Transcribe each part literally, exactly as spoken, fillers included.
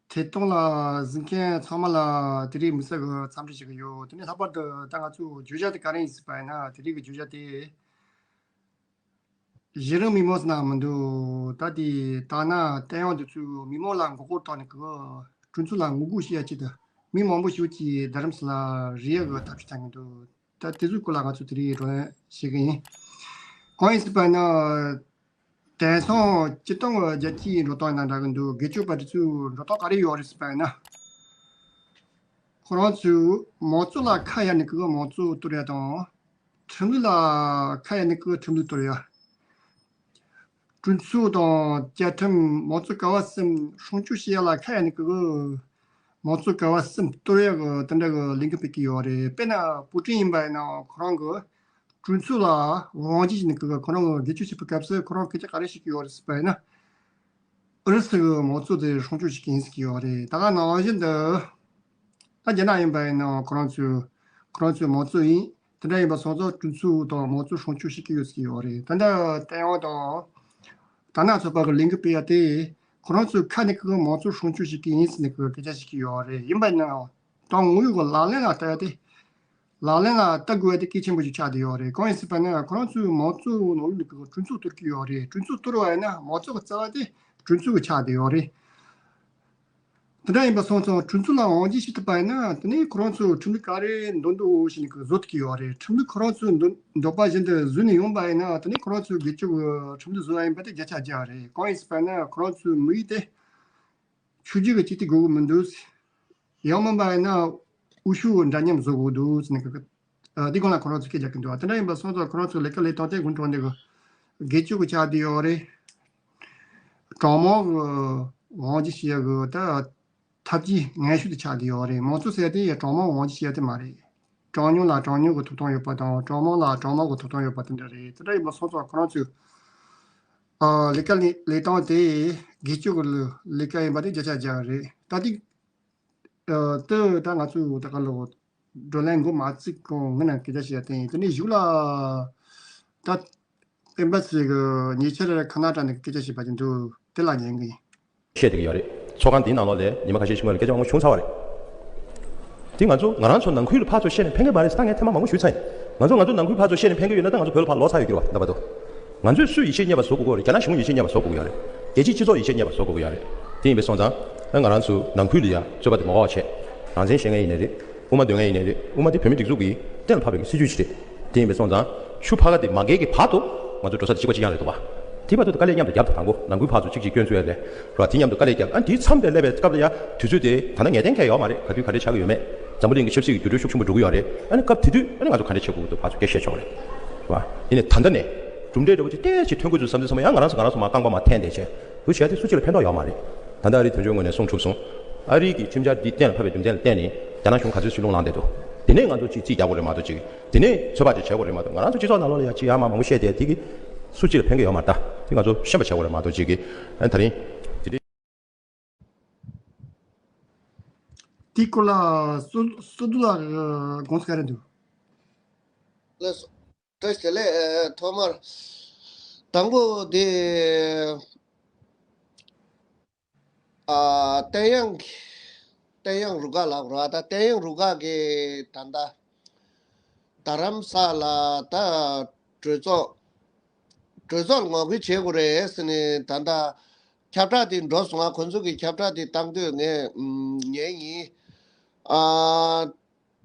ཐད་གཏོང་ལ་གཟིགས་མཁན་ཚང་མ་ལ་དེ་རིང་དམིགས་བསལ་གྱི་འཚམས་འདྲི་ཞུ་གི་ཡོད། དེ་ནས་ལྷག་པར་དུ་ད་ང་ཚོའི་བརྗོད་བྱ་དེ་ག་རེ་ཡིན་ཟེར་བ་ཡིན་ན། དེ་རིང་གི་བརྗོད་བྱ་དེ་གཞི་རིམ་མི་མང་ཟེར་ན་མི་འདུག་ད་དེ་ད་ན་བསྟན་དབྱངས་འདི་ཚོས་མི་མང་ལ་མགོ་སྐོར་བཏང་ནས་གི་གྲོས་ཚོགས་ལ་ངོ་རྒོལ་བྱེད་ཡ་ཆེད་དུ་མི་མང་པོ་ཞིག་གིས་རྡ་རམ་ས་ལ་རེད་ཡ་གི་ཐབས་ཤེས་བཏང་གི་འདུག་ད་དེ་ཚོའི་སྐོར་ལ་ང་ཚོ་དེ་རིང་བགྲོ་གླེང་བྱེད་ཀྱི་ཡིན། གང་ཡིན་ཟེར་བ་ན། དེང་སང་སྤྱིར་བཏང་གི་རྒྱལ་སྤྱིའི་འགྲོ་སྟངས་ཡིན་ན་འདྲ་གི་འདུག་སྒེར་གཅོད་པ་དེ་ཚོའི་འགྲོ་སྟངས་ག་རེ་ཡོད་རེད་ཟེར་བ་ཡིན་ན། ཁོ་རང་ཚོས་མང་གཙོ་ལ་ཁ་གཡར་ནས་གི་མང་གཙོ་གཏོར་ཡ་དང་། ཁྲིམས་ལུགས་ལ་ཁ་གཡར་ནས་གི་ཁྲིམས་ལུགས་གཏོར་ཡ། གྲོས་ཚོགས་དང་བཅའ་ཁྲིམས་མང་གཙོ་ཀ་བ་གསུམ་སྲུང་སྐྱོབ་བྱེད་ཡ་ལ་ཁ་གཡར་ནས་གི་མང་གཙོ་ཀ་བ་གསུམ་གཏོར་ཡ་གི་དེ་འདྲ་གི་ལས་འགུལ་སྤེལ་གི་ཡོད་རེད། དཔེར་ན་པུ་ཏིན་ཡིན་པ་ཡིན་ན་ཁོ་རང་གི་གྲོས་ཚོགས་ལ་དབང་ཆ་ཞིག་ནི་ཁོ་རང་གི་སྒེར་གཅོད་བྱེད་པའི་སྐབས་སུ་ཁོ་རང་སྐད་ཆ་ག་རེ་བཤད་ཀྱི་ཡོད་རེད་ཟེར་བ་ཡིན་ན། ཨུ་རུ་སུ་གི་མང་གཙོ་དེ་སྲུང་སྐྱོབ་བྱེད་ཀྱི་ཡིན་ཟེར་གྱི་ཡོད་རེད། ད་ག་ནང་བཞིན་དུ་ད་རྒྱ་ནག་ཡིན་པ་ཡིན་ན་ཁོ་རང་ཚོའི་ཁོ་རང་ཚོའི་མང་གཙོ་ཡིན། དེ་འདྲ་ཡིན་པ་སོང་ཙང་གྲོས་ཚོགས་དང་མང་གཙོ་སྲུང་སྐྱོབ་བྱེད་ཀྱི་ཡོད་ཟེར་གྱི་ཡོད་རེད། ད་ལྟ་བསྟན་དབྱངས་དང་ད་ན་ཚོགས་པ་གི་ལས་འགུལ་སྤེལ་ཡ་དེ་ཁོ་རང་ཚོའི་ཁ་ནས་ཁོ་མང་གཙོ་སྲུང་སྐྱོབ་བྱེད་ཀྱི་ཡིན་ཟེར་ནས་ཁོ་སྐད་ཆ་བཤད་ཀྱི་ཡོད་རེད། ཡིན་པ་ཡིན་ན་ད་དངོས་ཡོད་ཀྱི་ལག་ལེན་ལ་བསྟར་ཡ་དེ། ལག་ལེན་ལ་བསྟར་དགོས་པ་དེ་གལ་ཆེན་པོ་ཞིག་ཆགས་བསྡད་ཡོད་རེད། གང་ཡིན་ཟེར་བ་ན་ཁོ་རང་ཚོའི་མང་གཙོའི་ནང་ལོགས་ནས་གྲོས་ཚོགས་གཏོར་གྱི་ཡོད་རེད། གྲོས་ཚོགས་གཏོར་བ་ཡིན་ན་མང་གཙོ་གི་རྩ་བ་དེ་གྲོས་ཚོགས་ཀྱི་ཆགས་བསྡད་ཡོད་རེད། དེ་འདྲ་ཡིན་པ་སོང་ཙང་གྲོས་ཚོགས་ལ་དབང་སྒྱུར་བྱེད་ཐུབ་པ་ཡིན་ན་དེ་ནས་ཁོ་རང་ཚོས་ཁྲིམས་ལུགས་ག་རེ་འདོད་འདོད་བྱས་ནས་བཟོ་ཐུབ་ཀྱི་ཡོད་རེད། ཁྲིམས་ལུགས་ཁོ་རང་ཚོས་འདོད་འདོད་པ་བཞིན་དུ་བཟོས་ནས་ཡོང་པ་ཡིན་ན་དེ་ནས་ཁོ་རང་ཚོའི་སྒེར་གཅོད་ཀྱི་ཁྲིམས་ལུགས་བཟོ་བ་ཡིན་པ་དེ་བརྒྱ་ཆ་བརྒྱ་རེད། གང་ཡིན་ཟེར་བ་ན་ཁོ་རང་ཚོའི་དམིགས་ཡུལ་དེ། ཆོས་བརྒྱུད་ཀྱི་གཅིག་སྡུད་དགོས་ཀྱི་མི་འདུག་ཡང་མིན་པ་ཡིན་ན་དབུ་ཤོག་འདྲ་མཉམ་བཟོ་དགོས་འདུག་ཟེར་ནས་གི། ཨ། འདི་སྒང་ལ་ཁོ་རང་ཚོས་སྐད་རྒྱག་གི་འདུག་དེ་འདྲ་ཡིན་པ་སོང་ཙང་ཁོ་རང་ཚོའི་ལས་ཀ་ལས་སྟངས་དེ་དགུན་གྲོང་འདི་གི་སྒེར་གཅོད་ཀྱི་ཆགས་བསྡད་ཡོད་རེད། གྲངས་མང་གི་དབང་སྒྱུར་བྱེད་ཡ་གི་ད་ཐབས་ཇུས་ངན་ཤོས་དེ་ཆགས་བསྡད་ཡོད་རེད། མང་གཙོ་ཟེར་ཡ་དེ་ཡ་གྲངས་མང་དབང་སྒྱུར་བྱེད་ཡ་དེ་མ་རེད། གྲངས་ཉུང་ལ་གྲངས་ཉུང་གི་ཐོབ་ཐང་ཡོད་པ་དང་གྲངས་མང་ལ་གྲངས་མང་གི་ཐོབ་ཐང་ཡོད་པ་དེ་འདྲ་རེད། དེ་འདྲ་ཡིན་པ་སོང་ཙང་ཁོ་རང་ཚོས། ཨ། ལས་ཀ་ལས་ལས་སྟངས་དེ་སྒེར་གཅོད་ཀྱི་ལས་ཀ་ཡིན་པ་དེ་བརྒྱ་ཆ་བརྒྱ་རེད། ད་ཐེངས་ཨ། དེ་ད་ང་ཚོས་ད་ག་ལོ་བགྲོ་གླེང་འགོ་མ་བཙུགས་གོང་ངས་ནས་སྐད་ཆ་བཤད་ཡ་དེ་ཡིན། དེ་ནས་གཞུག་ལ་ད་ཨེམ་བྷ་སི་གི་ཉེ་ཆར་ཁ་ན་ཌ་ནས་སྐད་ཆ་བཤད་པ་ཅིག་འདུག་དེ་ལ་ཉན་གི་ཡིན། བཤད་བསྡད་ཀྱི་ཡོད་རེད། ཚོགས་ཁང་འདིའི་ནང་ལོགས་ལ་ཉི་མ་ཁ་ཤས་ཤིག་སྔོན་ལ་སྐད་ཆ་མང་པོ་བྱུང་ཚར་བ་རེད། དེ་ང་ཚོ་ང་རང་ཚོ་ནང་ཁུལ་ལ་ཕར་ཚུར་བཤད་ནས་ཕན་གི་མ་རེད་ཟེར་ད་ངས་ཐེངས་མ་མང་པོ་ཞུས་ཚར་ཡིན། ང་ཚོ་ང་ཚོ་ནང་ཁུལ་ཕར་ཚུར་བཤད་ནས་ཕན་གི་ཡོད་ན་ད་ང་ཚོ་བོད་ལ་ཕར་ལོག་ཚར་ཡོད་ཀྱི་རེད་བ། ད་བར་དུ་ང་ཚོས་སུ་ཡིད་ཆེས་རྙེད་པ་བཟོ་དགོས་ཀྱི་རེད། རྒྱ་ནག་གཞུང་ཡིད་ཆེས་རྙེད་པ་བཟོ་དགོས་ཀྱི་ཡོད་རེད། རྒྱལ་སྤྱིའི་སྤྱི་ཚོགས་ཡིད་ཆེས་རྙེད་པ་བཟོ་དགོས་ཀྱི་ཡོད་རེད། དེ་ཡིན་པས་སོང་ཙང་ང་རང་ཚོ་ནང་ཁུལ་ལ་ཡ་རྩོད་པ་དེ་མ་འགོར་བ་བྱས། རང་བཙན་བཤད་མཁན་ཡིན་ནའི་རེད། དབུ་མ་འདོན་མཁན་ཡིན་ནའི་རེད། དབུ་མ་དེ་བོད་མིའི་སྒྲིག་འཛུགས་ཀྱིས་གཏན་ལ་ཕབ་པའི་སྲིད་ཇུས་ཤིག་རེད། དེ་ཡིན་པས་སོང་ཙང་ཆུ་ཕར་ཁ་དེ་མ་བརྒལ་གྱི་བར་དུ་ང་ཚོ་འགྲོ་ས་དེ་གཅིག་པ་གཅིག་རྐྱང་རེད་འདུག་བ། དེ་བར་དུ་དཀའ་ལས་མཉམ་དུ་བརྒྱབ་དང་པོ་ནང་ཁུལ་ཕར་ཚུར་གཅིག་གཅིག་སྐྱོན་བཙུགས་ཡ་ལས་ར། དེའི་མཚམས་དེ་སླེབས་པའི་སྐབས་ལ་ཡ་དུས་ཚོད་དེ་ད་ལྟ་ངེས་གཏན་གང་ཡང་ཡོད་མ་རེད། ག་དུས་ག་འདྲ་ཆགས་ཀྱི་ཡོད་མེད། འཛམ་བུ་གླིང་གི་ཆབ་སྲིད་ཀྱི་འགྱུར་འགྲོས་ཤུགས་ཆེན་པོ་འགྲོ་གི་ཡོད་རེད། ཨ་ནི་སྐབས་དེ་དུས་ཨ་ནི་ང་ཚོ་ག་འདྲ་བྱེད་དགོས་ཀྱི་འདུག་ཕར་ཚུར་སྐད་བཤད་ཆོག་རེད། བ། ཡིན་ནའི་ད་ལྟ་ནས་གྲུབ་འབྲས་འདྲ་བོ་ཅིག་ཏོག་ཙམ་ཐོན་དགོས་ཚུལ་བསམ་ན་ཡང་ང་རང་ཚོ་ང་རང་ཚོ་མར་རྐང་པ་མར་འཐེན་བསྡད་བྱས། འདུ་བྱས་དེ་སུ་གཅིག་ལ་ཕན་ཐོགས་ཡོད་མ་རེད། ད་ལྟ་ཨ་རིའི་དོན་གཅོད་ངོས་ནས་གསུངས་གྲུབ་སོང་། ཨ་རི་གི་ཁྲིམས་འཆར་འདི་གཏན་ལ་ཕབ་པའི་རྒྱུ་མཚན་ལ་བརྟེན་ནས་རྒྱ་ནག་གཞུང་ག་ཚོད་ཕྱིར་ལོག་ལངས་བསྡད་འདུག་དེ་ནས་ང་ཚོ་ཅིག་རྩིས་རྒྱག་དགོས་རེད་མ་གཏོགས་ཅིག་དེ་ནས་ཚོད་དཔག་ཅིག་བྱེད་དགོས་རེད་མ་གཏོགས། ང་རང་ཚོ་སྤྱི་ཚོགས་ནང་ལོགས་ལ་ཡ་ཅིག་ཡར་མར་མང་པོ་བཤད་བསྡད་དེ་གིས་སུ་གཅིག་ལ་ཕན་གྱི་ཡོད་མ་རེད། ད་དེ་ང་ཚོ་ཤེས་པ་བྱེད་དགོས་རེད་མ་གཏོགས་ཅིག་གིས་ཨ་ནི་ད་རིང་དེ་འདྲའི། དེའི་སྐོར་ལ་སུ་སུ་འདུག་ལ་དགོངས་ཚུལ་ག་རེ་འདུག་ལགས་སོ། བཀྲ་ཤིས་བདེ་ལེགས། ཨ། ཐོག་མར་དང་པོ་དེ། ཨ། བསྟན་དབྱངས་ཀྱི། བསྟན་དབྱངས་རུ་ཁག་ལབ་ར། ད་བསྟན་དབྱངས་རུ་ཁག་གིས་ད་ལྟ་རྡ་རམ་ས་ལ་ད་གྲོས་ཚོགས་གྲོས་ཚོགས་ལ་ངོ་རྒོལ་བྱེད་དགོས་རེད་ཟེར་ནས་ད་ལྟ་ཁྱབ་བསྒྲགས་དེ་འགྲོ་སོང་ང་། ཁོ་ཚོ་གིས་ཁྱབ་བསྒྲགས་དེ་བཏང་དུས་ངས་ཉན་ཡིན། ཨ།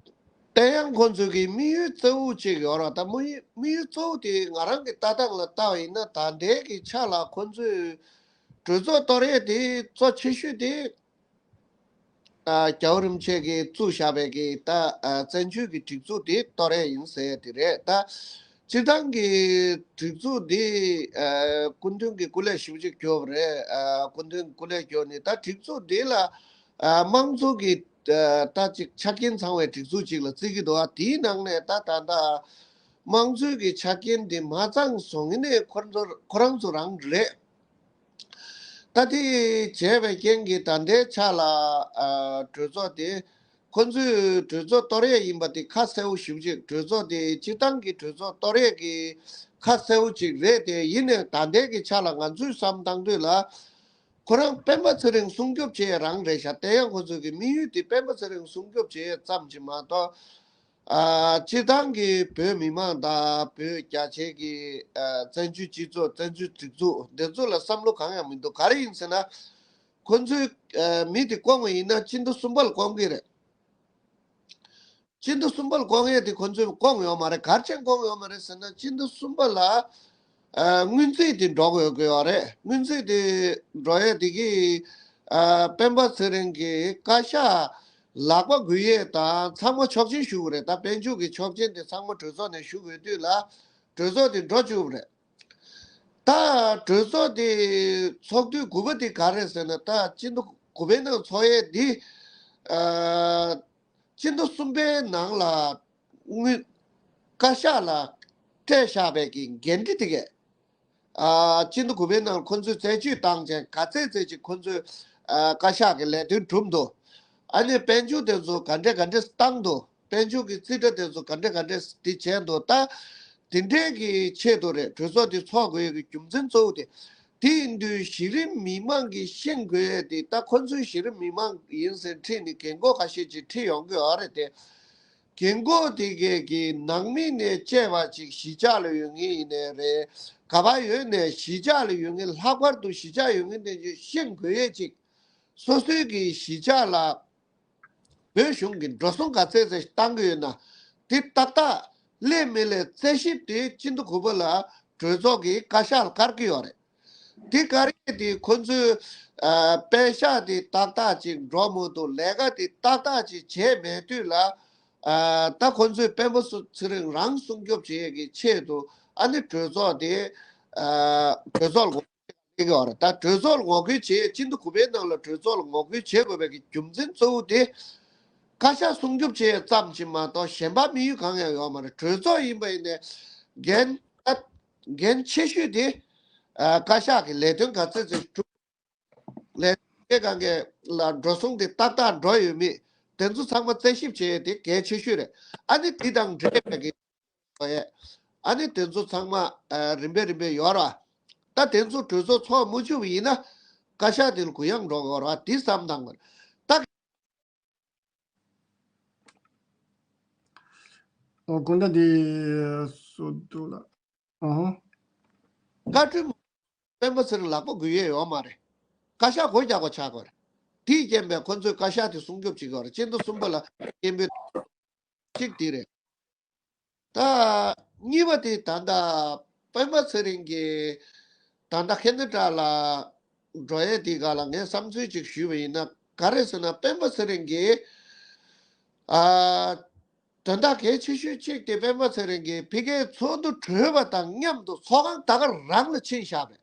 བསྟན་དབྱངས་ཁོ་ཚོ་གི་དམིགས་ཡུལ་གཙོ་བོ་གཅིག་ཡོད་རེད། ད་དམིགས་ཡུལ་དམིགས་ཡུལ་གཙོ་བོ་དེ་ང་རང་གི་ལྟ་སྟངས་ལ་ལྟ་བ་ཡིན་ན་ད་ལྟའི་གི་ཆ་ལ་ཁོ་ཚོས་གྲོས་ཚོགས་གཏོར་ཡས་དེ་གཙོ་ཆེ་ཤོས་དེ། ཨ། རྒྱལ་བ་རིན་པོ་ཆེ་གིས་བཙུགས་བཞག་པའི་གི་ད། ཨ། བཙན་བྱོལ་གི་སྒྲིག་འཛུགས་དེ་གཏོར་ཡས་ཡིན་ཟེར་ཡས་དེ་རེད། ད་སྤྱིར་བཏང་གི་སྒྲིག་འཛུགས་འདི། ཨ། སྐུ་མདུན་གྱིས་སྐུ་ལས་ཞེ་པོ་ཅིག་བསྐྱོན་པ་རེད། ཨ། སྐུ་མདུན་གྱིས་སྐུ་ལས་བསྐྱོན་ནས་ད་སྒྲིག་འཛུགས་འདི་ལ། ཨ། དམངས་གཙོ་གི། ཨ། ད་ཅིག་ཆ་རྐྱེན་ཚང་བའི་སྒྲིག་འཛུགས་ཅིག་ལ་བརྩི་གི་འདུག་ཨ། དེའི་ནང་ནས་ད་ད་ལྟ་དམངས་གཙོའི་གི་ཆ་རྐྱེན་འདི་མ་ཚང་སོང་ཡིན་ནའི་ཁོ་ཚོ་ཁོ་རང་ཚོ་རང་རེད། ད་དེ་བྱས་པའི་རྐྱེན་གྱིས་ད་ལྟའི་ཆ་ལ། ཨ། གྲོས་ཚོགས་དེ་ཁོ་ཚོས་གྲོས་ཚོགས་གཏོར་ཡས་ཡིན་པ་དེ་ཁ་གསལ་པོ་ཞེ་པོ་ཅིག་གྲོས་ཚོགས་དེ་སྤྱིར་བཏང་གི་གྲོས་ཚོགས་གཏོར་ཡས་ཀྱི་ཁ་གསལ་པོ་ཅིག་རེད་དེ། ཡིན་ནའི་ད་ལྟའི་གི་ཆ་ལ་ང་ཚོས་བསམ་བཏང་དུས་ལ། ཁོ་རང་སྤེན་པ་ཚེ་རིང་སྲུང་སྐྱོབ་བྱེད་ཡས་རང་རེད་ཤག་དེ་ཡང་ཁོ་ཚོ་གི་དམིགས་ཡུལ་དེ་སྤེན་པ་ཚེ་རིང་སྲུང་སྐྱོབ་བྱེད་ཡས་ཙམ་ཞིག་མ་གཏོགས། ཨ། སྤྱིར་བཏང་གི་བོད་མི་མང་དང་བོད་རྒྱ་ཆེ་གི་ཨ། བཙན་བྱོལ་སྤྱི་ཚོགས། བཙན་བྱོལ་སྒྲིག་འཛུགས་འདི་ཚོ་ལ་བསམ་བློ་གང་ཡང་མི་འདུག་ག་རེ་ཡིན་ཟེར་ན། ཁོ་ཚོས་ཨ། མི་དེ་བསྐོང་བ་ཡིན་ན་སྤྱི་ཟླ་གསུམ་པ་ལ་བསྐོང་གི་རེད། སྤྱི་ཟླ་གསུམ་པ་ལ་བསྐོང་ཡས་དེ་ཁོ་ཚོས་བསྐོང་ཡོད་མ་རེད། ག་རེ་བྱས་བསྐོང་ཡོད་མ་རེད་ཟེར་ན། སྤྱི་ཟླ་གསུམ་པ་ལ་ཨ། སྔོན་རྩིས་དེ་འགྲོ་དགོས་ཀྱི་ཡོད་རེད། སྔོན་རྩིས་དེ་འགྲོ་ཡས་དེ་གི་ཨ། སྤེན་པ་ཚེ་རིང་གི་བཀའ་ཤག་ལག་པ་འགུལ་ཡས་དང་ཚང་མ་ཆོག་མཆན་ཞུ་དགོས་རེད། ད་དཔལ་འབྱོར་གྱི་ཆོག་མཆན་དེ་ཚང་མ་གྲོས་ཚོགས་ནས་ཞུ་དགོས་དུས་ལ། གྲོས་ཚོགས་དེ་འགྲོ་བཅུག་པ་རེད། ད་གྲོས་ཚོགས་དེ་ཚོགས་དུས་དགུ་པ་དེ་ག་རེ་ཟེར་ན། ད་སྤྱི་ཟླ་དགུ་པའི་ནང་ཚོགས་ཡས་དེ་ཨ། སྤྱི་ཟླ་གསུམ་པའི་ནང་ལ་དངུལ་བཀའ་ཤག་ལ་སྤྲད་བཞག་པའི་གི་འགན་འཁྲི་དེ་གས། ཨ། སྤྱི་ཟླ་དགུ་པའི་ནང་ཁོ་ཚོས་རྩད་གཅོད་བཏང་བྱས་ག་ཚད་ཚད་ཅིག་ཁོ་ཚོས་ཨ། བཀའ་ཤག་གི་ལས་དོན་གྲུབ་འདུག་ཨ་ནི་དཔལ་འབྱོར་དེ་ཚོ་ག་འདྲས་ག་འདྲས་བཏང་འདུག་དཔལ་འབྱོར་གྱི་རྩིས་ཁྲ་དེ་ཚོ་ག་འདྲས་ག་འདྲས་དེ་བྱས་འདུག་ད་དེ་འདྲས་ཀྱི་ཆེད་དུ་རེད། གྲོས་ཚོགས་དེ་ཚོགས་དགོས་ཀྱི་རྒྱུ་མཚན་གཙོ་བོ་དེ། དེ་ཡིན་དུས་གཞི་རིམ་མི་མང་གིས་ཤེས་དགོས་ཡས་དེ། ད་ཁོ་ཚོའི་གཞི་རིམ་མི་མང་ཡིན་ཟེར་ཁྲིད་ནས་རྒན་གོག་ཁ་ཤས་ཅིག་ཁྲིད་ཡོང་གི་ཡོད་རེད་དེ། རྒན་གོག་དེ་གས་ཀྱི་ནང་མི་ནས་བཅས་པ་ཅིག་གཞིས་ཆགས་ལ་ཡོད་མཁན་ཡིན་ནའི་རེད། ག་པར་ཡོད་ནའི་གཞིས་ཆགས་ལ་ཡོད་མཁན། ལྷག་པར་དུ་གཞིས་ཆགས་ཡོད་མཁན་དེ་ཚོས་ཤེས་དགོས་ཡས་ཅིག་སོ་སོའི་གི་གཞིས་ཆགས་ལ་བོད་གཞུང་གིས་འགྲོ་སོང་ག་ཚད་ཚད་བཏང་གི་ཡོད་ན། དེ་ཏག་ཏག་སླེབས་མི་སླེབས་རྩད་ཞིབ་དེ་སྤྱི་ཟླ་དགུ་པ་ལ་གྲོས་ཚོགས་ཀྱིས་བཀའ་ཤག་ལ་བཀར་གྱི་ཡོད་རེད། དེ་བཀར་ཡས་དེ་ཁོ་ཚོས་ཨ། པད་ཤག་དེ་ཏག་ཏག་ཅིག་འགྲོ་མི་འདུག་ལས་ཀ་དེ་ཏག་ཏག་ཅིག་བྱས་མེད་དུས་ལ། ཨ། ད་ཁོ་ཚོས་སྤེན་པ་ཚེ་རིང་རང་སྲུང་སྐྱོབ་བྱེད་ཡས་ཀྱི་ཆེད་དུ། ཨ་ནི་གྲོས་ཚོགས་དེ་ཨ། གྲོས་ཚོགས་ལ་ངོ་རྒོལ་བྱེད་ཀྱི་ཡོད་རེད། ད་གྲོས་ཚོགས་ལ་ངོ་རྒོལ་བྱེད། སྤྱི་ཟླ་དགུ་པའི་ནང་ལ་གྲོས་ཚོགས་ལ་ངོ་རྒོལ་བྱེད་དགོས་པའི་གི་རྒྱུ་མཚན་གཙོ་བོ་དེ། བཀའ་ཤག་སྲུང་སྐྱོབ་བྱེད་ཡས་ཙམ་ཞིག་མ་གཏོགས་གཞན་པ་དམིགས་ཡུལ་གང་ཡང་ཡོད་མ་རེད། གྲོས་ཚོགས་ཡིན་པ་ཡིན་ནའི་འགན་ད་འགན་ཆེ་ཤོས་དེ་ཨ། བཀའ་ཤག་གི་ལས་དོན་ག་ཚད་ཚད་གྲུབ། ལས་དོན་གང་ག་ལ་འགྲོ་སོང་དེ་ཏག་ཏག་འགྲོ་ཡོད་མེད། དེ་ཚོ་ཚང་མ་རྩད་ཞིབ་བྱེད་ཡས་དེ་གལ་ཆེ་ཤོས་རེད། ཨ་ནི་དེ་དང་འབྲེལ་བའི་གི་ཨ་ནི་དེ་ཚོ་ཚང་མ་ཨ། རིམ་པས་རིམ་པས་ཡོད་ར། ད་དེ་ཚོ་གྲོས་ཚོགས་ཚོགས་མ་བཅུག་པ་ཡིན་ན་བཀའ་ཤག་དེ་ལ་གུ་ཡངས་འགྲོ་གི་ཡོད་ར། དེ་བསམ་བཏང་དགོས་རེད། ད་ཨོ། དགོང་དག་འདི་སོ་འདུག་ལ། ཨོ། བཀའ་ཁྲོལ་མ། སྤེན་པ་ཚེ་རིང་ལག་པ་འགུལ་ཡས་ཡོད་མ་རེད། བཀའ་ཤག་སྒོ་རྒྱག་པ་ཆགས་དགོས་རེད། དེའི་རྐྱེན་པས་ཁོ་ཚོས་བཀའ་ཤག་དེ་སྲུང་སྐྱོབ་བྱེད་དགོས་རེད། སྤྱི་ཟླ་གསུམ་པ་ལ་སྐད་འབོད་གཅིག་དེ་རེད། ད་གཉིས་པ་དེ་ད་ལྟ་སྤེན་པ་ཚེ་རིང་གིས་ད་ལྟ་ཁེ་ན་ཌ་ལ་འགྲོ་ཡས་དེ་ག་ལ་ངས་བསམ་ཚུལ་ཅིག་ཞུས་པ་ཡིན་ན། ག་རེ་ཟེར་ན། སྤེན་པ་ཚེ་རིང་གིས་ཨ། དོན་དག་གལ་ཆེ་ཤོས་གཅིག་དེ་སྤེན་པ་ཚེ་རིང་གིས་ཕ་གིའི་ཚོགས་འདུ་གྲོལ་བ་དང་མཉམ་དུ་ཚོགས་ཁང་ད་ག་རང་ལ་ཕྱིན་བཞག་པས།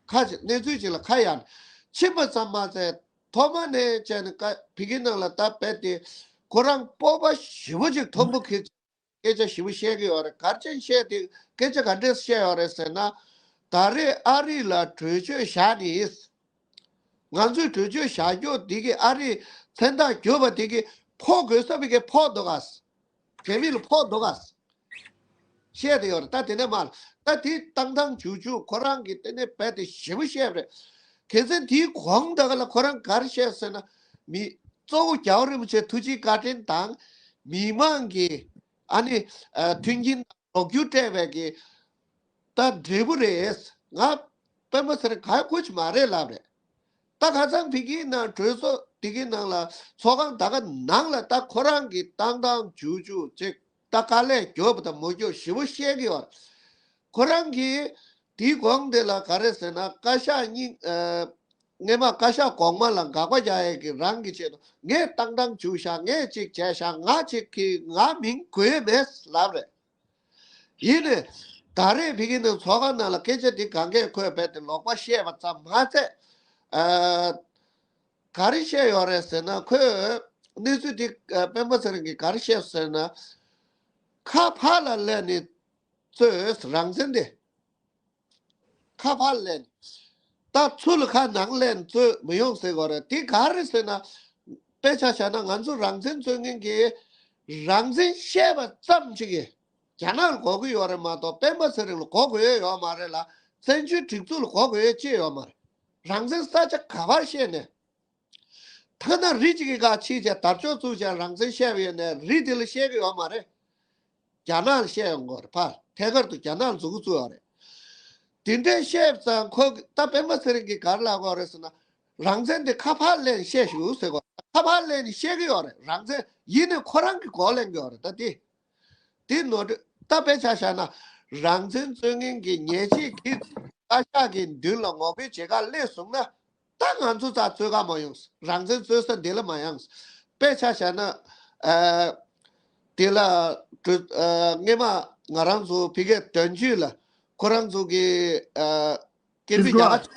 ཁ་ཅིག་གནས་ཚུལ་ཅིག་ལ་ཁ་ཡར་ཕྱིན་པ་ཙམ་མ་ཟད། ཐོག་མ་ནས་བྱས་ནས་ཀ་ཕ་གི་ནང་ལ་ད་རྦད་དེ་ཁོ་རང་སྤོབས་པ་ཞེ་པོ་ཅིག་མཐོན་པོ་འཁྱེར། སྐད་ཆ་ཞེ་པོ་བཤད་ཀྱི་ཡོད་རེད། ག་རེ་བྱས་བཤད་དེ། སྐད་ཆ་ག་འདྲས་བཤད་ཡོད་རེད་ཟེར་ན། ད་རེས་ཨ་རི་ལ་གྲོས་ཆོད་བཞག་ནས། ང་ཚོས་གྲོས་ཆོད་བཞག་རྒྱུ་དེ་གིས་ཨ་རིའི་མཚན་རྟགས་བསྒྱུར་བ་དེ་གིས་ཕོག་དགོས་ས་བི་གའི་ཕོག་འདུག་ག་རྒྱ་མི་ལ་ཕོག་འདུག་ག་བཤད་དེ་ཡོད་རེད། ད་དེ་ནས་མར་ད་དེ་བཏང་བཏང་འཇུག་འཇུག་ཁོ་རང་གིས་དེ་ནས་རྦད་དེ་ཞེ་པོ་བཤད་པ་རེད། གལ་སྲིད་དེའི་གོང་དག་ལ་ཁོ་རང་ག་རེ་བཤད་ཟེར་ན། མི་གཙོ་བོ་རྒྱལ་བ་རིན་པོ་ཆེ་ཐུགས་རྗེ་བཀའ་དྲིན་དང་། མི་མང་གི་ཨ་ནི་ཨ་མཐུན་རྐྱེན་དང་རོགས་སྐྱོར་སྤྲད་པའི་གི་ད་འབྲས་བུ་རེད། ང་སྤེན་པ་ཚེ་རིང་ག་ཡ་ཁོ་ཅིག་མ་རེད་ལབ་རེད། ད་ཁ་སང་ཕ་གིའི་ནང་གྲོས་ཚོགས་དེ་གི་ནང་ལ་ཚོགས་ཁང་ད་ག་ནང་ལ་ད་ཁོ་རང་གི་བཏང་བཏང་འཇུག་འཇུག་ཅིག་ད་དཀའ་ལས་རྒྱོབ་དང་མ་རྒྱོབ་ཞེ་པོ་བཤད་ཀྱི་ཡོད། ཁོ་རང་གིས་དེའི་གོང་དེ་ལ་ག་རེ་ཟེར་ན། བཀའ་ཤག་གཉིས་ཨ། སྔས་མ་བཀའ་ཤག་གོང་མ་ལ་དགག་པ་རྒྱག་ཡས་ཀྱི་རང་གི་ཆེད་དུ་ངས་བཏང་བཏང་འཇུག་བཞག་ངས་ཅིག་བྱས་བཞག་ང་ཅིག་གིས་ང་མིང་གོ་ཡས་མེད་ལབ་རེད། ཡིན་ནའི་ད་རེས་ཕ་གི་ནང་ཚོགས་ཁང་ནང་ལ་སྐད་ཆ་འདི་གང་གས་ཁོས་རྦད་དེ་ལོག་པ་བཤད་པ་ཙམ་མ་ཚད། ཨ། ག་རེ་བཤད་ཡོད་རེད་ཟེར་ན། ཁོས་གནས་ཚུལ་འདི་ཨ། སྤེན་པ་ཚེ་རིང་གིས་ག་རེ་བཤད་ཟེར་ན། ཁ་ཕར་ལ་སླེབས་ནས་རྩོད། རང་བཙན་དེ་ཁ་ཕར་ལ་སླེབས་ནས། ད་ཚུར་ལ་ཁ་ནང་སླེབས་ནས་རྩོད་མི་ཡོང་ཟེར་གོ་རེད། དེ་ག་རེ་ཟེར་ན། དཔེ་ཆ་བཞག་ན་ང་ཚོ་རང་བཙན་རྩོད་མཁན་གྱིས་རང་བཙན་བཤད་པ་ཙམ་ཅིག་གིས་རྒྱ་ནག་ལ་གོ་གི་ཡོད་རེད་མ་གཏོགས་སྤེན་པ་ཚེ་རིང་ལ་གོ་དགོས་ཡ་ཡོད་མ་རེད་ལ། བཙན་བྱོལ་སྒྲིག་འཛུགས་ལ་གོ་དགོས་ཡ་ཅི་ཡོད་མ་རེད། རང་བཙན་ས་ཆ་ག་པར་བཤད་ནས། ཐ་ན་རི་གཅིག་གི་སྒང་ཕྱིན་བྱས་དར་ལྕོག་བཙུགས་བྱས་རང་བཙན་བཤད་པ་ཡིན་ནའི་རི་དེ་ལ་བཤད་ཀྱི་ཡོད་མ་རེད། རྒྱ་ནག་ལ་བཤད་ཡོང་གི་ཡོད་རེད། ཕར་ཐད་ཀར་དུ་རྒྱ་ནག་ལ་མཛུབ་གུ་བཙུགས་ཡོད་རེད། དེ་འདྲས་བཤད་ཙང་ཁོ་ད་སྤེན་པ་ཚེ་རིང་གིས་ག་རེ་ལབ་ཀྱི་ཡོད་རེད་ཟེར་ན། རང་བཙན་དེ་ཁ་ཕར་ལེན་བཤད་ཞུ་ཟེར་གོ་ཁ་ཕར་ལེན་ནས་བཤད་ཀྱི་ཡོད་རེད། རང་བཙན་ཡིན་ནའི་ཁོ་རང་གིས་མགོ་ལེན་གྱི་ཡོད་རེད། ད་དེ། དེ་ནོར་འཁྲུལ་ད་དཔེ་ཆ་བཞག་ན། རང་བཙན་རྩོད་མཁན་གྱི་ཉེས་ཆད་ཀྱིས་བཀའ་ཤག་གི་མདུན་ལ་ངོ་རྒོལ་བྱེད་གར་སླེབས་སོང་ན། ད་ང་ཚོ་ཚ་རྩོད་གར་མ་ཡོང་། རང་བཙན་རྩོད་ས་འདི་ལ་མ་ཡོང་། དཔེ་ཆ་བཞག་ན། ཨ། དེ་ལ་གྲོས་ཨ། སྔས་མ་ང་རང་ཚོ་ཕ་གིའི་དོན་གཅོད་ལ་ཁོ་རང་ཚོ་གི་ཨ། སྐད་འབོད་རྒྱག་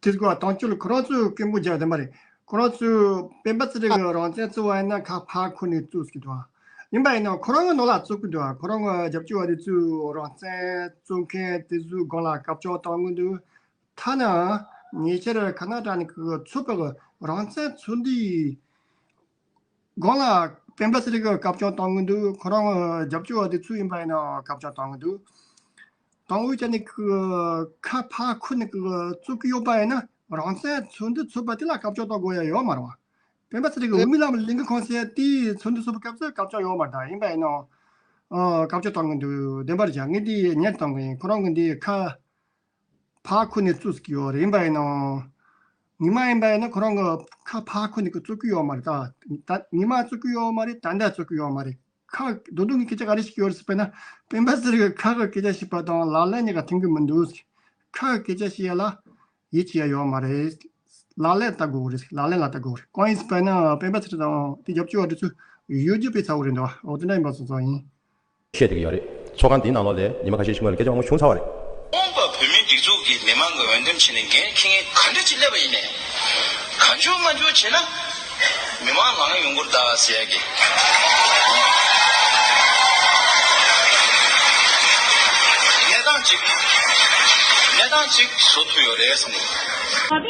ག་དེ་སྐོར་དང་ཆོས་ལ་ཁོ་རང་ཚོས་སྐད་འབོད་རྒྱག་བདེན་པ་རེད། ཁོ་རང་ཚོས་སྤེན་པ་ཚེ་རིང་གི་རང་བཙན་རྩོད་པ་ཡིན་ན་ཁ་ཕར་འཁུར་ནས་རྩོད་ཀྱི་འདུག་ཡིན་པ་ཡིན་ན་ཁོ་རང་གི་ནང་ལ་རྩོད་ཀྱི་འདུག་ཁོ་རང་གི་རྒྱབ་སྐྱོར་བ་དེ་ཚོས་རང་བཙན་རྩོད་མཁན་དེ་ཚོའི་སྒང་ལ་སྐབས་བཅོལ་གཏོང་གི་འདུག་ཐ་ན་ཉེ་ཆར་ཁ་ན་ཌ་ནས་གི་ཚོགས་པ་གི་རང་བཙན་ཚོགས་འདུའི་སྒང་ལ་སྤེན་པ་ཚེ་རིང་གི་སྐབས་བཅོལ་གཏོང་གི་འདུག་ཁོ་རང་གི་རྒྱབ་སྐྱོར་བ་དེ་ཚོ་ཡིན་པ་ཡིན་ན་སྐབས་བཅོལ་གཏོང་གི་འདུག་དང་འོས་ཀྱང་ནི་ཁ་ཕར་འཁུར་ནས་རྩོད་ཀྱི་ཡོད་པ་ཡིན་ན་རང་བཙན་ཚོགས་འདུ་ཚོགས་པ་དེ་ལ་སྐབས་བཅོལ་གཏོང་དགོས་ཡ་ཡོད་མ་རེད་བ། སྤེན་པ་ཚེ་རིང་གི་འོས་མི་ལ་ལིང་གི་ཁོང་ཚེ་དེའི་ཚོགས་འདུ་ཚོགས་པའི་སྐབས་སུ་སྐབས་བཅོལ་ཡོད་མ་རེད། ད་ཡིན་པ་ཡིན་ན་སྐབས་བཅོལ་གཏོང་གི་འདུག་བདེན་པར་བྱ་ངས་འདི་ཉན་གཏོང་གི་ཡིན། ཁོ་རང་གི་འདི་ཁ་ཕར་འཁུར་ནས་རྩོད་ཀྱི་ཡོད་རེད། ཡིན་པ་ཡིན་ན་ཉི་མ་ཡིན་པ་ཡིན་ན་ཁོ་རང་གི་ཁ་ཕར་འཁུར་ནས་རྩོད་ཀྱི་ཡོད་མ་རེད། ད་ད་ཉི་མ་རྩོད་ཀྱི་ཡོད་མ་རེད། ད་ལྟ་རྩོད་ཀྱི་ཡོད་མ་རེད། ཁ་རྡོག་རྡོག་གི་སྐད་ཆ་ག་རེ་ཞིག་ཡོད་རེད་ཟེར་བས་ན་སྤེན་པ་ཚེ་རིང་གི་ཁ་གི་སྐད་ཆ་ཞིག་པ་དང་ལག་ལེན་གཉིས་ཀ་མཐུན་གི་མི་འདུག་ཁ་གི་སྐད་ཆ་ཞིག་ཡ་ལ་ཡིད་ཆེས་ཡ་ཡོད་མ་རེད། ལག་ལེན་ལྟ་དགོས་རེད། ལག་ལེན་ལ་ལྟ་དགོས་རེད། གང་ཡིན་ཟེར་བས་ན་སྤེན་པ་ཚེ་རིང་དང་དེ་རྒྱབ་སྐྱོར་བ་དེ་ཚོ་ཡོད་རྒྱུ་དཔེ་ཚ་བོ་རེད་འདུག་འོ་དེ་འདྲ་ཡིན་པ་སོང་ཙང་ཡིན། བཤད་བསྡད་ཀྱི་ཡོད་རེད། ཚོགས་ཁང་འདིའི་ནང་ལོགས་ལ་ཉི་མ་ཁ་ཤས་ཤིག་སྔོན་ལ་སྐད་ཆ་མང་པོ་བྱུང་ཚར་བ་རེད། ཀོང་པོ་བོད་མིའི་སྒྲིག་འཛུགས་ཀྱི་མི་མང་གི་འོས་འདེམས་བྱས་ནས་འགན་འཁྱེར་མཁན་ག་འདྲ་ཅིག་སླེབས་པ་ཡིན་ནའི། གང་བྱུང་མང་བྱུང་བྱས་ན། མི་མང་ངང་ཡོང་གི་རེད་ད་ཟེར་ཡ་གི་གནས་སྟངས་ཅིག་གནས་སྟངས་ཅིག་བཟོ་ཐུབ་ཡོད་རེད་བསམ་གི། ཁྱེད་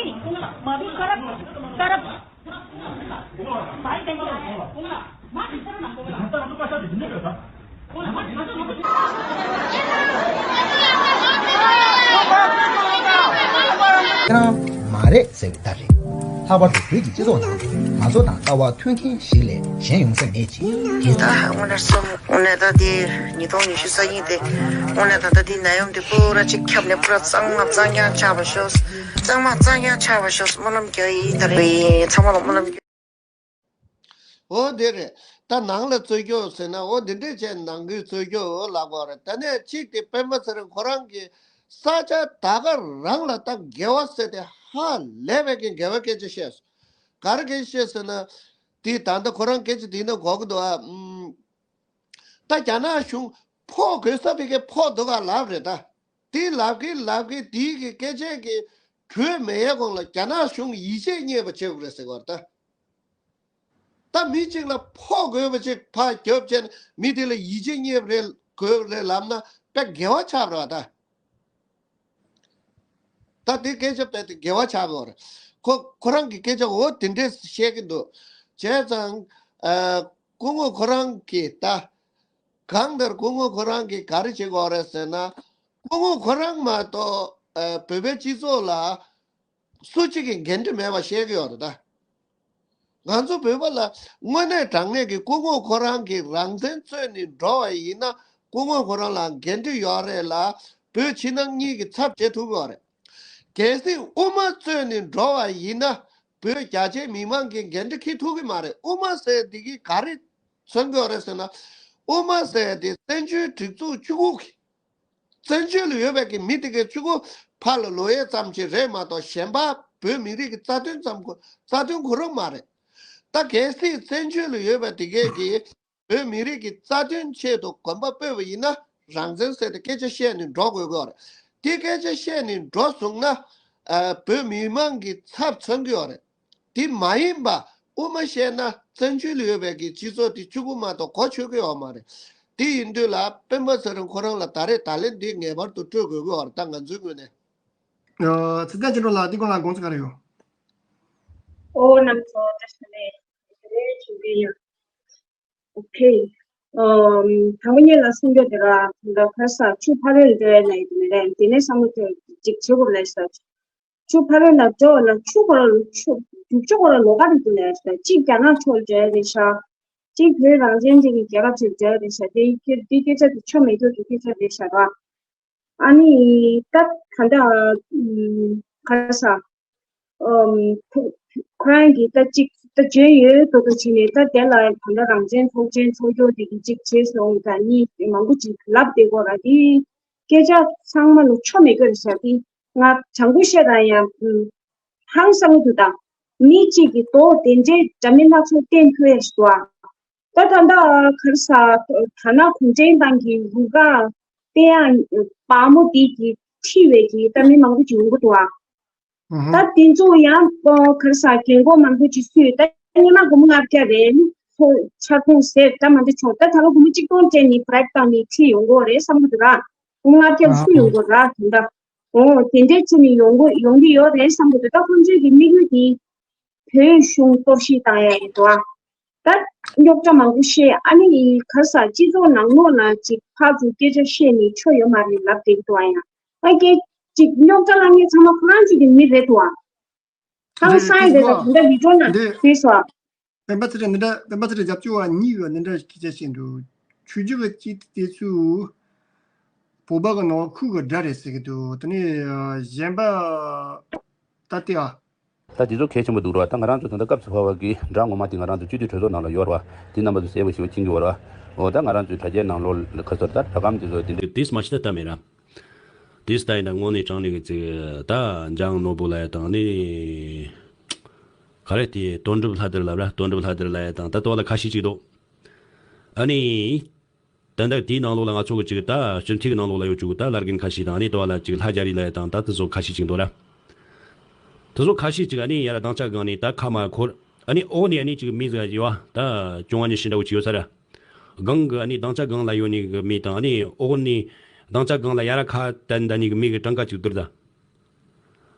རང་མ་རེད་ཟེར་བའི་རྟགས་རེད། ལྷག་པར་དུ་བོད་ཀྱི་སྤྱི་ཚོགས་ནང་ང་ཚོ་དང་ལྟ་བ་མཐུན་རྐྱེན་ཞིག་ལས་གཞན་ཡོང་ས་མེད་ཅིང་། དེ་ལྟར་དངོས་གནས་སོང་། དངོས་གནས་ད་དེ་ཉིས་སྟོང་ཉི་ཤུ་རྩ་གཉིས་དེ་དངོས་གནས་ད་ལྟ་དེ་ནད་ཡམས་དེ་པུ་ར་གཅིག་ཁྱབ་ནས་པུ་ར་གཙང་མ་གཙང་རྐྱང་ཆགས་པ་ཤོག་གཙང་མ་གཙང་རྐྱང་ཆགས་པ་ཤོག་སྨོན་ལམ་རྒྱག་ཡིན། ད་རེད་ཚང་མ་ལ་སྨོན་ལམ་རྒྱག་འོ་དེ་རེད། ད་ནང་ལ་རྩོད་རྒྱུ་ཟེར་ན་འོ་འདི་འདྲས་བྱས་ནང་གི་རྩོད་རྒྱུ་འོ་ལབ་དགོས་རེད། དེ་ནས་གཅིག་དེ་སྤེན་པ་ཚེ་རིང་ཁོ་རང་གི་ས་ཆ་ད་ག་རང་ལ་ད་འགལ་བ་ཟེར་ཏེ་ཧ་ལས་པའི་གི་འགལ་བའི་སྐད་ཆ་བཤད་སོང་། ག་རེ་སྐད་ཆ་བཤད་ཟེར་ན། དེ་ད་ལྟ་ཁོ་རང་སྐད་ཆ་དེ་ནས་གོ་གི་འདུག་ཨ། ཨམ། ད་རྒྱ་ནག་གཞུང་ཕོགས་དགོས་ས་ཕ་གིར་ཕོག་འདུག་ག་ལབ་རེད་ད། དེ་ལབ་གི་ལབ་གི་དེའི་གི་སྐད་ཆའི་གི་གྲོས་མེད་ཡས་གོང་ལ་རྒྱ་ནག་གཞུང་ཡིད་ཆེས་རྙེད་པ་བྱེད་དགོས་རེད་ཟེར་གི་ཡོད་རེད་ད། ད་མི་གཅིག་ལ་ཕོགས་དགོས་པ་ཅིག་ཕར་རྒྱབ་བྱས་ནས་མི་དེ་ལ་ཡིད་ཆེས་རྙེད་པ་རེད་དགོས་རེད་ལབ་ན་དཔེ་འགལ་བ་ཆགས་པ་རེད་བ་ད། ད་དེ་སྐད་ཆ་དཔེ་དེ་འགལ་བ་ཆགས་ཀྱི་ཡོད་རེད། ཁོ་ཁོ་རང་གི་སྐད་ཆ་འོ་དེ་འདྲས་བཤད་ཀྱི་འདུག་བྱས་ཙང་། ཨ། སྐུ་ངོ་ཁོ་རང་གིས་ད། གང་ལྟར་སྐུ་ངོ་ཁོ་རང་གིས་ག་རེ་བྱེད་དགོས་རེད་ཟེར་ན། སྐུ་ངོ་ཁོ་རང་མ་གཏོགས་ཨ། བོད་པའི་སྤྱི་ཚོགས་ལ་སུ་གཅིག་གིས་འགན་འཁྲི་མེད་པ་བཤད་ཀྱི་ཡོད་རེད་ད། ང་ཚོ་བོད་པ་ལ་དངོས་གནས་དྲང་གནས་ཀྱི་སྐུ་ངོ་ཁོ་རང་གིས་རང་བཙན་རྩོད་ནས་འགྲོ་བ་ཡིན་ན་སྐུ་ངོ་ཁོ་རང་ལ་འགན་འཁྲི་ཡོད་རེད་ལ། བོད་ཕྱི་ནང་གཉིས་ཀྱི་ཚབ་བྱེད་ཐུབ་ཀྱི་ཡོད་རེད། གལ་སྲིད་དབུ་མ་རྩོད་ནས་འགྲོ་བ་ཡིན་ན་བོད་རྒྱ་ཆེའི་མི་མང་གིས་འགན་འཁྲི་འཁྱེར་ཐུབ་ཀྱི་མ་རེད། དབུ་མ་ཟེར་འདི་གིས་ག་རེ་མཚོན་གྱི་ཡོད་རེད་ཟེར་ན། དབུ་མ་ཟེར་འདི་བཙན་བྱོལ་སྒྲིག་འཛུགས་བཅུ་དགུ་གི་བཙན་བྱོལ་ལ་ཡོད་པའི་གི་མི་དེ་གའི་ཆུ་ཁོ་ཕར་ལ་ལོག་ཡས་ཙམ་ཞིག་རེད་མ་གཏོགས་གཞན་པ་བོད་མི་རིགས་ཀྱི་རྩ་དོན་ཙམ་ཁོ་རྩ་དོན་ཁོ་རང་མ་རེད། ད་གལ་སྲིད་བཙན་བྱོལ་ལ་ཡོད་པའི་དེ་གའི་གི་བོད་མི་རིགས་ཀྱི་རྩ་དོན་ཆེད་དུ་གོམ་པ་སྤོས་པ་ཡིན་ན་རང་བཙན་ཟེར་ཏེ་སྐད་ཆ་བཤད་ནས་འགྲོ་དགོས་ཀྱི་ཡོད་རེད། དེ་སྐད་ཆ་བཤད་ནས་འགྲོ་སོང་ན་ཨ། བོད་མི་མང་གི་ཚབ་མཚོན་གྱི་ཡོད་རེད། དེ་མ་ཡིན་པ་དབུ་མ་བཤད་ན་བཙན་བྱོལ་ལ་ཡོད་པའི་གི་སྤྱི་ཚོགས་དེ་བཅུ་དགུ་མ་གཏོགས་གོ་ཆོད་ཀྱི་ཡོད་མ་རེད། དེ་ཡིན་དུས་ལ་སྤེན་པ་ཚེ་རིང་ཁོ་རང་ལ་ད་རེས་ད་ལན་འདི་ངེས་པར་དུ་སྤྲོད་དགོས་ཀྱི་ཡོད་རེད། ད་ང་ཚོའི་ངོས་ནས། ཨ། ཚེ་བརྟན་ཅི་འགྲོ་ལགས་འདི་སྐོར་ལ་དགོངས་ཚུལ་ག་རེ་ཡོད། ཨོ་རྣམ་ཚོ་བཀྲ་ཤིས་བདེ་ལེགས་ཞུ་གི་ཡོད། ཨོ་ཁེ། ཨམ། དང་པོ་ཉིད་ལ་གསུང་རྒྱུ་དེ་ག་འདི་ཁ་ས་ཆུ་ཕ་རོལ་འདྲ་བའི་ལས་ཀྱི་མི་རེད། དེ་ནས་བསམ་བློ་ཐེངས་གཅིག་བྱེད་དགོས་ལས་ཤག་ཆུ་ཕ་རོལ་ལ་འགྲོ་ལ་ཆུ་ཁོ་ར་ཆུ་རྒྱུག་ཆུ་ཁོ་ར་ལོགས་ཀ་རེད་འདུག་ལས་ཤག་གཅིག་རྒྱ་ནག་ཕྱོགས་འགྲོ་ཡ་རེད་ཤག་གཅིག་བོད་རང་བཙན་ཅན་གྱི་རྒྱལ་ཁབ་ཅིག་འགྲོ་ཡ་རེད་ཤག་དེ་ཡི་སྐད་དེ་སྐད་ཆ་དེ་ཆོ་མེད་ཐུག་གི་སྐད་ཆ་རེད་ཤག་ར། ཨ་ནི་ད་ད་ལྟ་ག་རེ་ཟ། ཨམ། ཁོ་ཁོ་རང་གིས་ད་ཅིག་ད་འཇོན་ཡོད་མདོག་མདོག་བྱས་ནས་ད་དེ་ལ་ད་ལྟ་རང་བཙན་ཚོགས་ཆེན་ཚོགས་རྒྱུ་དེ་གི་ཅིག་བྱས་སོང་ད་གཉིས་མང་པོ་ཅིག་ལབ་བསྡད་ཀྱི་ཡོད་ར། དེ་སྐད་ཆ་ཚང་མ་ལ་ཆོ་མེད་ཀྱི་རེད་ཤག་དེ་ང་དྲང་པོ་བཤད་ན་ཡང་ཧང་སང་གི་འདུག་ད་མི་གཅིག་གིས་མདོག་དེ་འདྲའི་འདྲ་མིན་སྣ་ཚོགས་བསྟན་ཐུབ་ཡ་ཞིག་འདུག་ཨ། ད་ད་ལྟ་ག་རེ་ཟ། ད་ནང་གུང་ཁྲན་ཏང་གི་རུ་ཁག་བསྟན་ཡག་བག་མོ་འདི་གི་ཁྲིད་པའི་གི་ད་མི་མང་པོ་ཅིག་ཡོང་གི་འདུག་ཨ། ད་དེ་ཚོ་ཡང་ག་རེ་ཟ་རྒན་གོག་མང་པོ་ཅིག་སུས་ད་སྔོན་མ་སྒོར་མོ་ལྔ་བརྒྱ་རེད་ནི་ཚོ་ཆ་ཚང་ཟེར་ད་མ་འདི་ཆོག་ད་ད་ལོ་སྒོར་མོ་གཅིག་སྟོང་སྤྲད་ནི་བྷི་རེག་བཏང་ནི་ཁྲིད་ཡོང་གི་རེད་བསམ་གི་འདུག་ར། སྒོར་མོ་ལྔ་བརྒྱ་སུ་ཡོང་གི་ར་དེ་འདྲ། འོ་དེ་འདྲའི་ཆེད་ནི་ཡོང་གི་ཡོང་གི་ཡོད་རེད་བསམ་གི་འདུག་ད་ཁོང་ཚོའི་གི་དམིགས་ཡུལ་དེ། བོད་གཞུང་གཏོར་བཤིག་བཏང་ཡ་ཡིན་འགྲོ། ད་རྙོག་དྲ་མང་པོ་བཤད་ཨ་ནི་ག་རེ་ཟ་སྤྱི་ཚོགས་ནང་ལོགས་ལ་ཅིག་ཕར་ཚུར་སྐད་ཆ་བཤད་ནས་ཆོ་ཡོད་མ་རེད་ལབ་བསྡད་འདུག་ཨ། ཡང་ཨ་སྐད་ཅིག་རྙོག་དྲ་ལངས་མཁན་ཚང་མ་ཁོ་རང་ཚོ་གི་མི་རེད་འདུག་ཨ། ཧང་སང་ཡ་རེད་ད་དེ་འདྲ་བི་ཌིའོ་ནང་བྲིས་སོ། སྤེན་པ་ཚེ་རིང་འདི་འདྲ་སྤེན་པ་ཚེ་རིང་རྒྱབ་སྐྱོར་བ་གཉིས་ཀྱིས་འདི་འདྲ་སྐད་ཆ་བཤད་འདུག་ཆོས་རྒྱུད་ཀྱི་གཅིག་དེ་ཚོས་བོད་པ་གི་ནང་ཁུལ་གྱི་དགྲ་རེད་ཟེར་གི་འདུག་དེ་ནས་གཞན་པ་ད་ལྟའི་ཨ། ད་དེ་ཚོ་གལ་ཆེན་པོ་འདུག་ར། ད་ང་རང་ཚོ་ད་ལྟ་སྐབས་སུ་བབས་པ་གི་དགྲ་ངོ་མ་དེ་ང་རང་ཚོ་སྤྱི་འཐུས་གྲོས་ཚོགས་ནང་ལ་ཡོད་ར། དེ་རྣམ་པ་ཚོ་གསལ་པོ་ཞེ་པོ་མཁྱེན་གྱི་ཡོད་ར། འོ་ད་ང་རང་ཚོའི་དྲ་རྒྱའི་ནང་ལོགས་ལ་ཁ་ཚོར་ད་དྲ་སྒམ་དེ་ཚོ་དེ་འདྲ་དེས་མ་ཤི་ད་ལྟ་མེད་ར། དེ་ལྟ་ཡིན་ན་དངོས་གནས་དྲང་གནས་ཀྱི་ཚིག་ད་འཇང་ནོར་བུ་ལ་ཡ་དང་ནི། ག་རེ་དེ་དོན་གྲུབ་ལྷ་དར་ལབ་ར། དོན་གྲུབ་ལྷ་དར་ལ་ཡ་དང་ད་ལྟོ་ལ་ཁ་ཤས་ཅིག་འདུག་ཨ་ནི། ད་ལྟ་དེའི་ནང་ལོགས་ལ་ང་ཚོ་གི་ཅིག་ད་སྤྱི་འཐུས་ཀྱི་ནང་ལོགས་ལ་ཡོད་ཅིག་ད་བླ་རྒན་ཁ་ཤས་དང་ཨ་ནི་ལྟོ་ལ་ཅིག་ལྷ་རྒྱ་རི་ལ་ཡ་དང་ད་དེ་ཚོ་ཁ་ཤས་ཅིག་འདུག་ར། དེ་ཚོ་ཁ་ཤས་ཅིག་ཨ་ནི་ཡར་སྡིངས་ཆ་སྒང་ནས་ད་ཁ་མ་འཁོར། ཨ་ནི་འོག་ནས་ཨ་ནི་ཅིག་མི་ཟིག་ཡོད་ད་བཅོ་ལྔ་ཉི་ཤུ་འདྲ་བོ་ཅིག་ཡོད་ས་ར། སྒང་གི་ཨ་ནི་སྡིངས་ཆ་སྒང་ལ་ཡོད་ནི་གི་མི་དང་ཨ་ནི་འོག་ནས་སྡིངས་ཆ་སྒང་ལ་ཡར་ཁ་བསྟན་ད་ནི་གི་མི་གི་གྲངས་ཀ་ཅིག་བསྡུར་ད།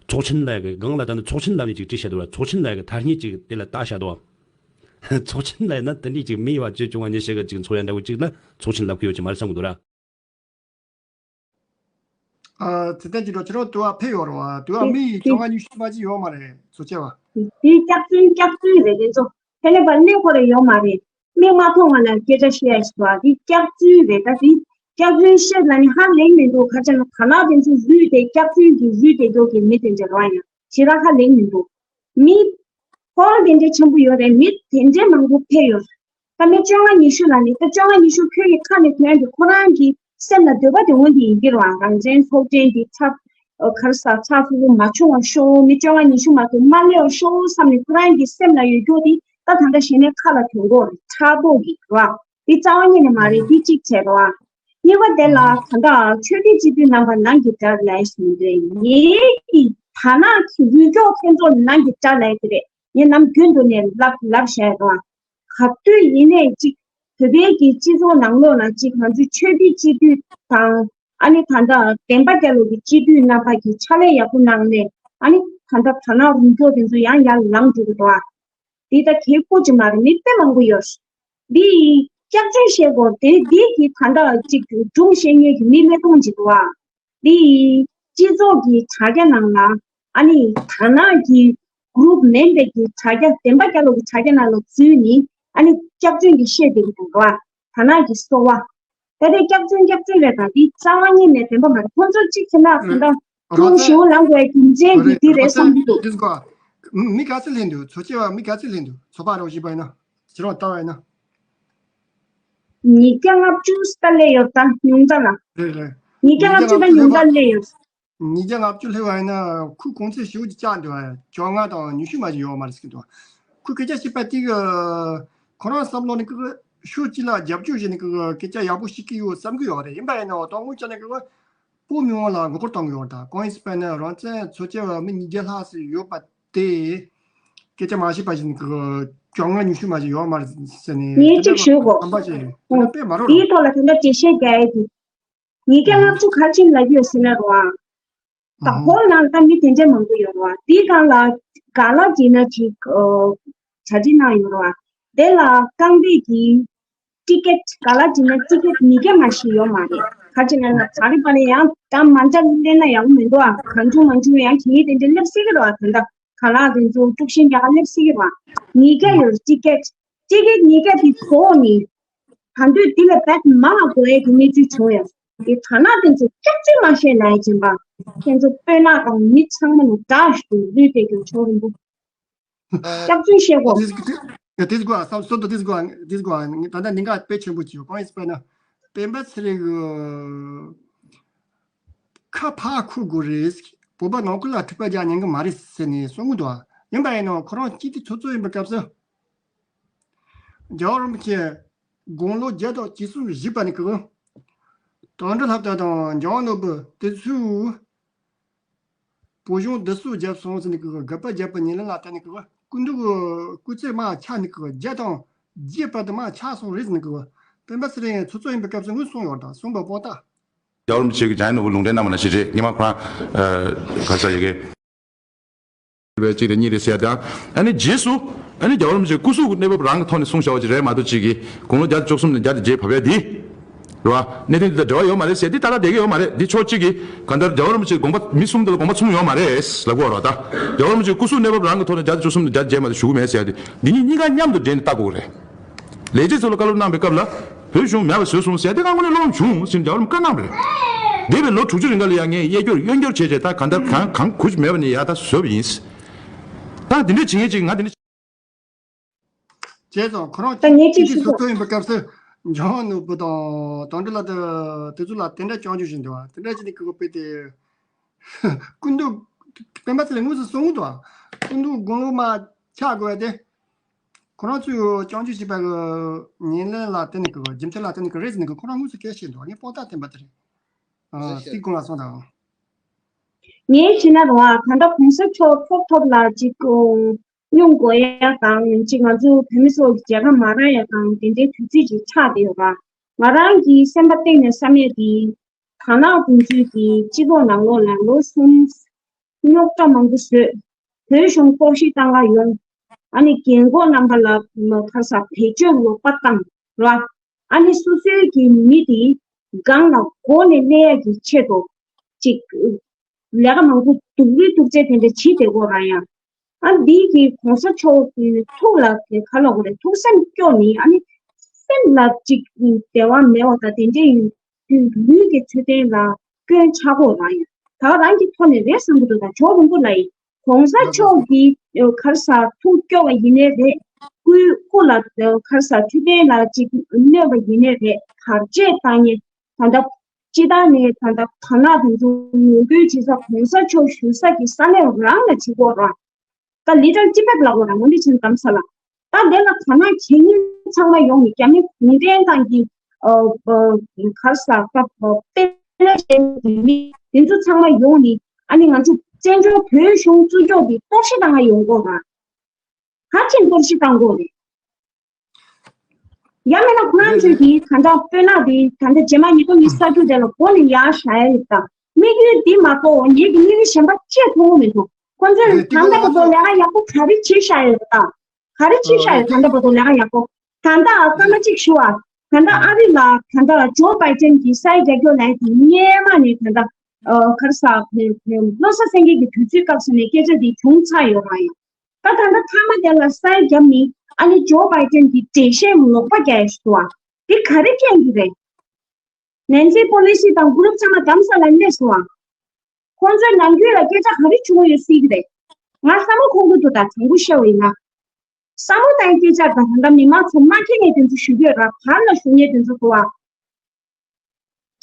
ཚོགས་ཆེན་ལ་གི་སྒང་ལ་ད་ནི་ཚོགས་ཆེན་ལ་ནི་ཅིག་བྲིས་བཤད་འདུག་ར། ཚོགས་ཆེན་ལ་གི་ཐ་སྙད་ཅིག་དེ་ལ་བཏགས་བཤད་འདུག་ཚོགས་ཆེན་ལ་ཡིན་ན་དེ་འདྲའི་ཅིག་མི་ཡོད་བཅུ་བཅོ་ལྔ་ཉི་ཤུ་གི་ཅིག་ཚོགས་ཡ་འདྲ་བོ་ཅིག་ལ་ཚོགས་ཆེན་ལབ་ཀྱི་ཡོད་ཀྱི་མ་རེད་བསམ་གི་འདུག་ར། ཨ། ཚེ་བརྟན་གྱི་འགྲོ་ཁྱེད་རང་དུ་བ་ཕེབས་ཡོད་རེད་བ། དུ་བ་མི་ཡི་བཅོ་ལྔ་ཉི་ཤུ་མ་ཅིག་ཡོད་མ་རེད་ཚོ་ཆེ་བ། དེ་སྐྱག་རྫུན་སྐྱག་རྫུན་རེད་དེ་ཚོ། དེ་ནས་པ་གནས་ཁོ་རེ་ཡོད་མ་རེད། མིག་མ་མཐོང་བ་ལ་སྐད་ཆ་བཤད་ཡ་ཞིག་བ་དེ་སྐྱག་རྫུན་རེད། ད་དེ་སྐྱག་རྫུན་བཤད་ལ་ནི་ཧ་ལེགས་མི་འདུག་ག་ཅི་ན་ཐ་ན་དེ་ཚོ་རུས་དེ་སྐྱག་རྫུན་གྱི་རུས་དེ་མགྱོགས་ཀྱི་མི་དེ་འདྲ་རང་ཡང་ཞེ་དྲག་ཧ་ལེགས་མི་འདུག་མི་ཕོར་དེ་འདྲའི་ཆེན་པོ་ཡོད་རེད། མི་དེ་འདྲའི་མང་པོ་ཕེབས་ཡོད། ད་མི་བཅོ་ལྔ་ཉི་ཤུ་ལ་ནི་ད་བཅོ་ལྔ་ཉི་ཤུ་ཁྱོད་ཀྱི་ཁ་ནས་ཐོན་ཏེ་ཁོ་རང་གི་སེམས་ལ་འདོད་པ་དེ་འོ་འདི་ཡིན་གྱི་རེད་བ། རང་བཙན་ཚོགས་ཆེན་འདི་ཚགས་ག་རེ་ཟ་ཚགས་ཚུད་པོ་མ་བྱུང་བ་ཤོག་མི་བཅོ་ལྔ་ཉི་ཤུ་མ་གཏོགས་མ་སླེབས་པ་ཤོག་བསམ་ནས་ཁོ་རང་གི་སེམས་ལ་ཡོད་རྒྱུ་དེ་ད་ད་ལྟ་གཞི་ནས་ཁ་ལ་ཐོན་གྱི་རེད། ཕྲག་དོག་གི་རེད་བ། འདི་རྩ་བ་ཉིད་ནས་མ་རེད། འདི་གཅིག་བྱས་རེད་བ། གཉིས་པ་དེ་ལ་ད་ལྟ་ཆོས་སྡེ་སྤྱི་འཐུས་རྣམ་པ་ནང་གི་དགྲ་ལབ་ཡ་ཞིག་མི་འདུག་ངེད་ཀྱི་ད་ནང་གི་རུས་སྐྱོག་ཁྱེད་ཚོ་ནང་གི་དགྲ་ལབ་ཡ་དེ་རེད། ངས་ནམ་རྒྱུན་དུ་ནས་ལབ་ལབ་བཞག་ཡ་རེད་བ། ག་དུས་ཡིན་ནའི་གཅིག་བོད་པའི་གི་སྤྱི་ཚོགས་ནང་ལོགས་ལ་གཅིག་ང་ཚོའི་ཆོས་སྡེ་སྤྱི་འཐུས་དང་ཨ་ནི་ད་ལྟ་བསྟན་པ་རྒྱལ་ལོ་གི་སྤྱི་འཐུས་རྣམ་པ་གི་ཕྱག་ལས་ཡག་པོ་གནང་ནས་ཨ་ནི་ད་ལྟ་ད་ནང་རུས་སྐྱོག་དེ་ཚོ་ཡང་ཡར་ལངས་འགྲོ་གི་འདུག་ཨ། འདི་ད་ཁེ་ཁོ་ཅི་མ་རེད། མི་དཔེ་མང་པོ་ཡོད། འདི་སྐྱག་རྫུན་བཤད་དགོས་དེ་འདི་གི་ད་ལྟ་གཅིག་སྒྲུང་བཤད་མཁན་གི་མི་ཀླད་སྟོང་ཅིག་འདུག་ཨ། འདི་སྤྱི་ཚོགས་ཀྱི་དྲ་རྒྱ་ནང་ལ་ཨ་ནི་ད་ནང་གི་གུ་རུབ་མིན་པའི་གི་དྲ་རྒྱ་བསྟན་པ་རྒྱལ་ལོ་གི་དྲ་རྒྱ་ནང་ལ་འཛུལ་ནི་ཨ་ནི་སྐྱག་རྫུན་གྱི་བཤད་བསྡད་ཀྱི་འདུག་ར། ད་ནང་གི་གསོ་བ། ད་ལྟའི་སྐྱག་རྫུན་སྐྱག་རྫུན་རེད། ད་འདི་རྩ་བ་ཉིད་ནས་བདེན་པ་མ་རེད། ཁོང་ཚོ་གཅིག་བྱས་ན་ད་ལྟ་ཀྲུང་ཞེའུ་ལང་དགོས་རྒྱུ་མཚན་གྱི་འདི་རེད་བསམ་གྱི་འདུག་མི་ག་ཚོད་སླེབས་འདུག་ཚོ་ཆེ་བ་མི་ག་ཚོད་སླེབས་འདུག་ཚོ་པ་རོགས་ཞིག་པ་ཡིན་ན་ཁྱེད་རང་ལྟ་བ་ཡིན་ན། ཉིས་བརྒྱ་ལྔ་བཅུ་ཙམ་སླེབས་ཡོད་ད་ཉུང་མཐའ་ལ། རེད་རེད། ཉིས་བརྒྱ་ལྔ་བཅུ་ད་ཉུང་མཐའ་སླེབས་ཡོད། ཉིས་བརྒྱ་ལྔ་བཅུ་སླེབས་པ་ཡིན་ན་ཁོའི་གོང་ཚད་ཞེ་པོ་ཅིག་བཅག་འདུག་ཨ། བཅོ་ལྔ་དང་ཉི་ཤུ་མ་ཞིག་ཡོད་མ་རེད་ཟེར་གི་འདུག་ཁོས་སྐད་ཆ་བཤད་པ་དེ་གི་ཁོ་རང་བསམ་བློ་ནི་གི་ཕྱོགས་གཅིག་ལ་རྒྱབ་སྐྱོར་བྱས་ནས་གི་སྐད་ཆ་ཡག་པོ་བཤད་ཀྱི་ཡོད་བསམ་གི་ཡོད་རེད། ཡིན་པ་ཡིན་ན་ད་དངོས་ཆ་ནས་གི་བོད་མི་མང་ལ་མགོ་སྐོར་གཏོང་གི་ཡོད་རེད། ད་གང་ཡིན་ཟེར་བ་ཡིན་ན་རང་བཙན་འཚོལ་མཁན་མི་ཉིས་བརྒྱ་ལྷག་ཙམ་ཡོད་པ་དེ་སྐད་ཆ་མ་བཤད་པ་བཞིན་གི་བཅོ་ལྔ་ཉི་ཤུ་མ་ཞིག་ཡོད་མ་རེད་ཟེར་ནས་ངས་གཅིག་ཞུ་དགོས། དམ་པ་བྱས་ཡོད་དེ་དཔེ་མ་རེད། དེའི་ཐོག་ལ་དེ་འདྲ་འགྲེལ་བཤད་རྒྱག་ཡས་དེ། ཉིས་བརྒྱ་ལྔ་བཅུ་ག་རེ་བྱས་ནས་ལབ་ཀྱི་ཡོད་ཟེར་ན་རེད་བ། ད་ཧོལ་ནང་ལ་ད་མི་དེ་འདྲས་མང་པོ་ཡོད་རེད་བ། དེའི་སྒང་ལ་ག་ལ་བྱས་ན་ཅིག་གྲ་སྒྲིག་གནང་ཡོད་རེད་བ། དེ་ལ་རྐང་པའི་གི་ཊི་ཀེ་ཊི་ག་ལ་བྱས་ན་ཊི་ཀེ་ཊི་ཉིས་བརྒྱ་མ་ཞིག་ཡོད་མ་རེད། ག་ཅི་ན་ན་ཚ་རི་པ་ནི་ཡང་ད་མ་འདྲ་ལེན་ན་ཡག་མི་འདུག་ཨ། གང་བྱུང་མང་བྱུང་ཡང་གི་དེ་འདྲ་སླེབས་སྲིད་ཀྱི་རེད་བ། ད་ད་ག་ལ་དེ་ཚོ་དཀྲུག་ཤིང་རྒྱག་སླེབས་སྲིད་ཀྱི་རེད་བ། ཉིས་ཀ་ཡོད་གཅིག་ཀ་གཅིག་ཀ་ཉིས་ཀ་དེ་གོ་ནི། ད་འདོད་འདི་ལས་བད་མ་ལ་གོ་ཡས་ཀྱི་གནས་ཚུལ་བྱུང་ཡང་དེ་ད་ན་དེ་ཚོ་སྐྱག་རྫུན་མ་བཤད་ན་ཡ་སྦྱིན་པ། ཁྱེད་ཚོ་སྤོས་ནག་དང་མི་ཚང་མ་ནི་དགྲ་ཞིག་ཏུ་ལུས་ཏེ་ཀྱང་ཆོག་རིན་པོ། སྐྱག་རྫུན་བཤད་གོ། ཏིས་ཏིས་གོ་ཨ་སམ་སོ་ཏོ་ཏིས་གོ་ཨ་ཏིས་གོ་ཨ་ད་ལྟ་ཉིན་ག་དཔེ་ཆེན་པོ་བྱེད་གང་ཡིན་སྤེལ་ན། སྤེན་པ་ཚེ་རིང་གི་ཁ་ཕར་ཁུར་དགོས་རེད། བོད་པ་ནང་ཁུལ་ལ་འཁྲུག་པ་རྒྱག་ཉན་གི་མ་རེད་ཟེར་ནས་གསུང་གི་འདུག་ཨ། ཡིན་པ་ཡིན་ནའང་ཁོ་རང་སྤྱི་འཐུས་ཚོགས་གཙོ་ཡིན་པའི་སྐབས་སུ། རྒྱལ་བ་རིན་པོ་ཆེ་དགུང་ལོ་བརྒྱ་དང་བཅུ་གསུམ་བཞེས་པ་ནི་གི། དོན་གྲུབ་ལྷ་བརྟན་དང་འཇམ་དབྱངས་ནོར་བུ་དེ་ཚོས། བོད་གཞུང་བསྡུ་གསོག་བརྒྱབ་སོང་ཟེར་ནས་གི་དགག་པ་བརྒྱབ་པ་ཉིན་ལ་ལ་བལྟས་ནས་གི་སྐུ་མདུན་གི་སྐུ་ཚེ་མར་ཆག་ནས་གི་བརྒྱ་དང་བརྒྱད་པ་དུ་མར་ཆག་སོང་རེད་ཟེར་ནས་གི། སྤེན་པ་ཚེ་རིང་ཚོགས་གཙོ་ཡིན་པའི་སྐབས་སུ་ངོས་གསུངས་ཡོད་དང་གསུངས་པ་པོ་ད། རྒྱལ་བ་རིན་པོ་ཆེ་གི་འཇམ་དབྱངས་ནོར་བུ་ལུང་འདྲེན་གནང་བ་ནང་བཞིན་རེད། ཉི་མ་ཁོ་རང་ག་ས་ཡི་གེ་བའི་གཅིག་རེད་གཉིས་རེད་ཟེར་ཡ་དང་། ཨ་ནི་རྗེས་སུ་ཨ་ནི་རྒྱལ་བ་རིན་པོ་ཆེ་སྐུ་གཟུགས་གནས་བབ་རང་གི་ཐོག་ནས་གསུངས་བཞག་པ་ཅིག་རེད་མ་གཏོགས་གཅིག་གིས་དགུང་ལོ་བརྒྱ་དང་བཅུ་གསུམ་ནས་བརྒྱ་དང་བརྒྱད་བབས་ཡ་འདི། རེད་བ། གནད་དོན་འདི་དང་འབྲེལ་བ་ཡོད་མ་རེད་ཟེར་འདི་ཏག་ཏག་བསྡད་ཀྱི་ཡོད་མ་རེད། འདི་ཕྱོགས་གཅིག་གིས་གང་ལྟར་རྒྱལ་བ་རིན་པོ་ཆེ་དགོངས་པ་མི་གསུམ་དེ་ལ་དགོངས་པ་མཚུངས་ཡོད་མ་རེད་ལབ་དགོས་རེད་བ་ད། རྒྱལ་བ་རིན་པོ་ཆེ་སྐུ་གཟུགས་གནས་བབ་རང་གི་ཐོག་ནས་བརྒྱ་དང་བཅུ་གསུམ་ནས་བརྒྱ་དང་བརྒྱད་མ་གཏོགས་ཞུ་གི་མེད་ཟེར་ཡ་དེ་འདི་གཉིས་གཉིས་ཀ་མཉམ་དུ་འདྲེས་ནས་ལྟ་དགོས་རེད། ལས་བྱེད་ཚོ་ལ་བཀའ་སློབ་གནང་བའི་སྐབས་ལ་བོད་གཞུང་མེད་པ་བཟོས་སོང་ཟེར་ཡ་དེ་ང་དངོས་གནས་བློ་ཕམ་བྱུང་ཟེར་རྒྱལ་བ་རིན་པོ་བཀའ་གནང་བ་རེད། འདས་པའི་ལོ་དྲུག་ཅུ་རིང་ག་ལ་ཡ་ངས་གཡས་སྐྱོར་གཡོན་སྐྱོར་བྱས་བྱས་ད་གང་ལྟར་གང་གང་གུ་ཅི་མེད་པ་ནས་ཡ་ད་བཟོས་པ་ཡིན། ད་འདི་འདྲས་བྱེད་མཁན་ཅིག་ང་འདི་འདྲས། བྱས་ཙང་ཁོ་རང་ད་ངས་ཅིག་ཅིག་ཞུ་སོ་ཐོག་ཡིན་པའི་སྐབས་སུ་འཇམ་དབྱངས་ནོར་བུ་དང་དོན་གྲུབ་ལགས་དེ་དེ་ཚོ་ལ་དེ་འདྲ་སྐྱོན་བརྗོད་བྱས་འདུག་བ། དེ་འདྲ་བྱས་ནས་ཁོ་དཔེ་དེ་སྐུ་མདུན་སྤེན་པ་ཚེ་རིང་དངོས་སུ་གསུངས་འདུག་བ། སྐུ་མདུན་དགུང་ལོ་མ་ཆག་དགོས་དེ་ཁོ་རང་ཚོས་སྐྱོན་བརྗོད་བྱས་པ་གི་ཉེར་ལེན་ལ་བརྟེན་ནས་གི་རྒྱུ་མཚན་ལ་བརྟེན་ནས་གི་རེད་ཟེར་ནས་གི་ཁོ་རང་དངོས་སུ་སྐད་བཤད་འདུག་ངས་པོ་ཏཱ་བསྟན་པ་དེ་རེད། ཨ་སྲིད་གོང་ལ་སོང་དང་། ངས་བྱས་ན་རོ་ཨ་ད་ལྟ་གོང་ས་མཆོག་ཐོབ་ཐོབ་ལ་ཅིག་སྙུང་དགོས་ཡ་དང་ཅིག་ང་ཚོ་བོད་མི་ཚོ་གི་མཇལ་ཁ་མ་རག་ཡ་དང་དེ་འདྲའི་དུས་ཚོད་ཅིག་ཆགས་བསྡད་ཡོད་པ། ང་རང་གི་སེམས་པ་གཏིང་ནས་བསམ་ཡས་དེ་དར་ནག་དེ་ཚོས་ཀྱི་སྤྱི་ཚོགས་ནང་ལོགས་ལ་ལོ་གསུམ་རྙོག་དྲ་མང་པོ་བཟོས། བོད་གཞུང་ལྐོག་བཤད་བཏང་ག་ཡོང་། ཨ་ནི་རྒན་གོག་རྣམ་པ་ལ་ཁ་ས་བེད་སྤྱོད་ལོག་པ་བཏང་ར། ཨ་ནི་སོ་སོའི་གི་མི་དེ་སྒང་ལ་མགོ་ནས་གླེང་ཡ་གི་ཆེད་དུ་ཅིག་ལས་ཀ་མང་པོ་སྡུག་རུས་སྡུག་ཅག་དེ་འདྲ་བྱེད་བསྡད་ཡོད་ར་ཡང་། ཨ་འདི་གི་གོང་ས་མཆོག་གི་ཐུགས་ལ་ག་ལབ་དགོས་རེད། ཐུགས་སེམས་སྐྱོ་ནི་ཨ་ནི་སེམས་ལ་ཅིག་བདེ་བ་མེད་པ་དང་དེ་འདྲ་ཡིན་དུས་ལུས་ཀྱི་ཚུལ་ལྡན་ལ་སྐྱོན་ཆགས་ཡོད་ར་ཡང་། ད་རང་གི་ཐོག་ནས་རེད་བསམ་གྱི་འདུག་ད་ཇོ་རིན་པོ་ལ་ཡིན། གོང་ས་མཆོག་གི་ག་རེ་ཟ་ཐུགས་སྐྱོ་བ་ཡིན་ནའི་རེད། སྐུའི་སྐུ་ལ་ག་རེ་ཟ་ཐུགས་ཕན་ལ་ཅིག་གནོད་པ་ཡིན་ནའི་རེད། བར་ཆད་བཏང་ནས་ད་ལྟ་སྤྱི་བཏང་ནས་ད་ལྟ་དར་ནག་དེ་ཚོ་ངོ་རྒོལ་བྱེད་ས་གོང་ས་མཆོག་བཞུགས་ས་གི་ས་གནས་རང་ལ་བྱེད་དགོས་ར། ད་ལི་ཏལ་ཅི་པེད་ལབ་དགོས་ར་ངོ་འདི་ཕྱིན་གཏམ་ས་ལ། ད་དེ་ལ་དར་ནག་བྱེད་མཁན་ཚང་མ་ཡོང་ནས་རྒྱ་མི་གུང་ཁྲན་ཏང་གི་ག་རེ་ཟ་ད་དཔེ་ལས་བྱེད་མི་དེ་ཚོ་ཚང་མ་ཡོང་ནས་ཨ་ནི་ང་ཚོ་བཙན་བྱོལ་བོད་གཞུང་བཙུགས་ཕྱོགས་དེ་གཏོར་བཤིག་བཏང་ག་ཡོང་དགོས་ར། ག་ཅིག་གཏོར་བཤིག་བཏང་དགོས་རེད། ཡང་མིན་ན་ཁོ་རང་ཚོས་ཀྱིས་ད་ལྟ་དཔེར་ན་དེ་ད་ལྟ་རྗེས་མ་ཉིས་སྟོང་ཉི་ཤུ་རྩ་དྲུག་དེ་ལ་མགོ་ནས་ཡར་བཞག་ཡ་ཡོད་ད། དམིགས་ཡུལ་འདི་མ་གཏོགས་ངེད་ཀྱི་དམིགས་ཡུལ་གཞན་པ་ཅིག་མཐོང་གི་མི་འདུག་ཁོ་ཚོས་ད་ལྟ་བར་དུ་ལས་ཀ་ཡག་པོ་ག་རེ་བྱས་བཞག་ཡོད་ད། ག་རེ་བྱས་བཞག་ཡོད་ད་ལྟ་བར་དུ་ལས་ཀ་ཡག་པོ། ད་ལྟ་སྐར་མ་གཅིག་ཞུ་བ། ད་ལྟ་ཨ་རི་ལ་ད་ལྟ་ཇོ་བྷའི་ཏན་གྱི་ས་ཡ་རྒྱག་རྒྱུ་ལས་ཀྱི་སྔས་མ་ནས་ད་ལྟ་ག་རེ་ཟ་བློ་གསལ་སེང་གེ་གི་དུས་ཚོད་སྐབས་སུ་ནས་སྐད་ཆ་འདི་བྱུང་ཚར་ཡོད་ར་ཡང་། ད་ད་ལྟ་མཐའ་མ་དེ་ལ་གསལ་རྒྱབ་ནི་ཨ་ནི་ཇོ་བྷའི་ཏན་གྱི་འགྲེལ་བཤད་ལོག་པ་རྒྱག་ཡ་ཞིག་འདུག་ཨ། འདི་ག་རེ་སྐྱོན་གྱི་རེད། ནན་སི་པོ་ལི་སི་དང་གུ་རུབ་ཚང་མ་གདམ་ས་ལ་སླེབས་སོང་ཨ། ཁོང་ཚོའི་ནམ་རྒྱུན་ལ་སྐད་ཆ་ག་རེ་བྱུང་ཡོད་སྲིད་ཀྱི་རེད། ང་བསམ་བློ་འཁོར་གྱི་འདུག་ད་དྲང་པོ་བཤད་པ་ཡིན་ན། བསམ་བློ་བཏང་སྐད་ཆ་དང་ད་ལྟ་མི་མང་ཚོ་མ་མཁྱེན་ནས་དེ་ཚོ་ཞུ་གི་ཡོད་ར་བར་ལ་ཞུ་མཁན་དེ་ཚོ་འདུག་ཨ།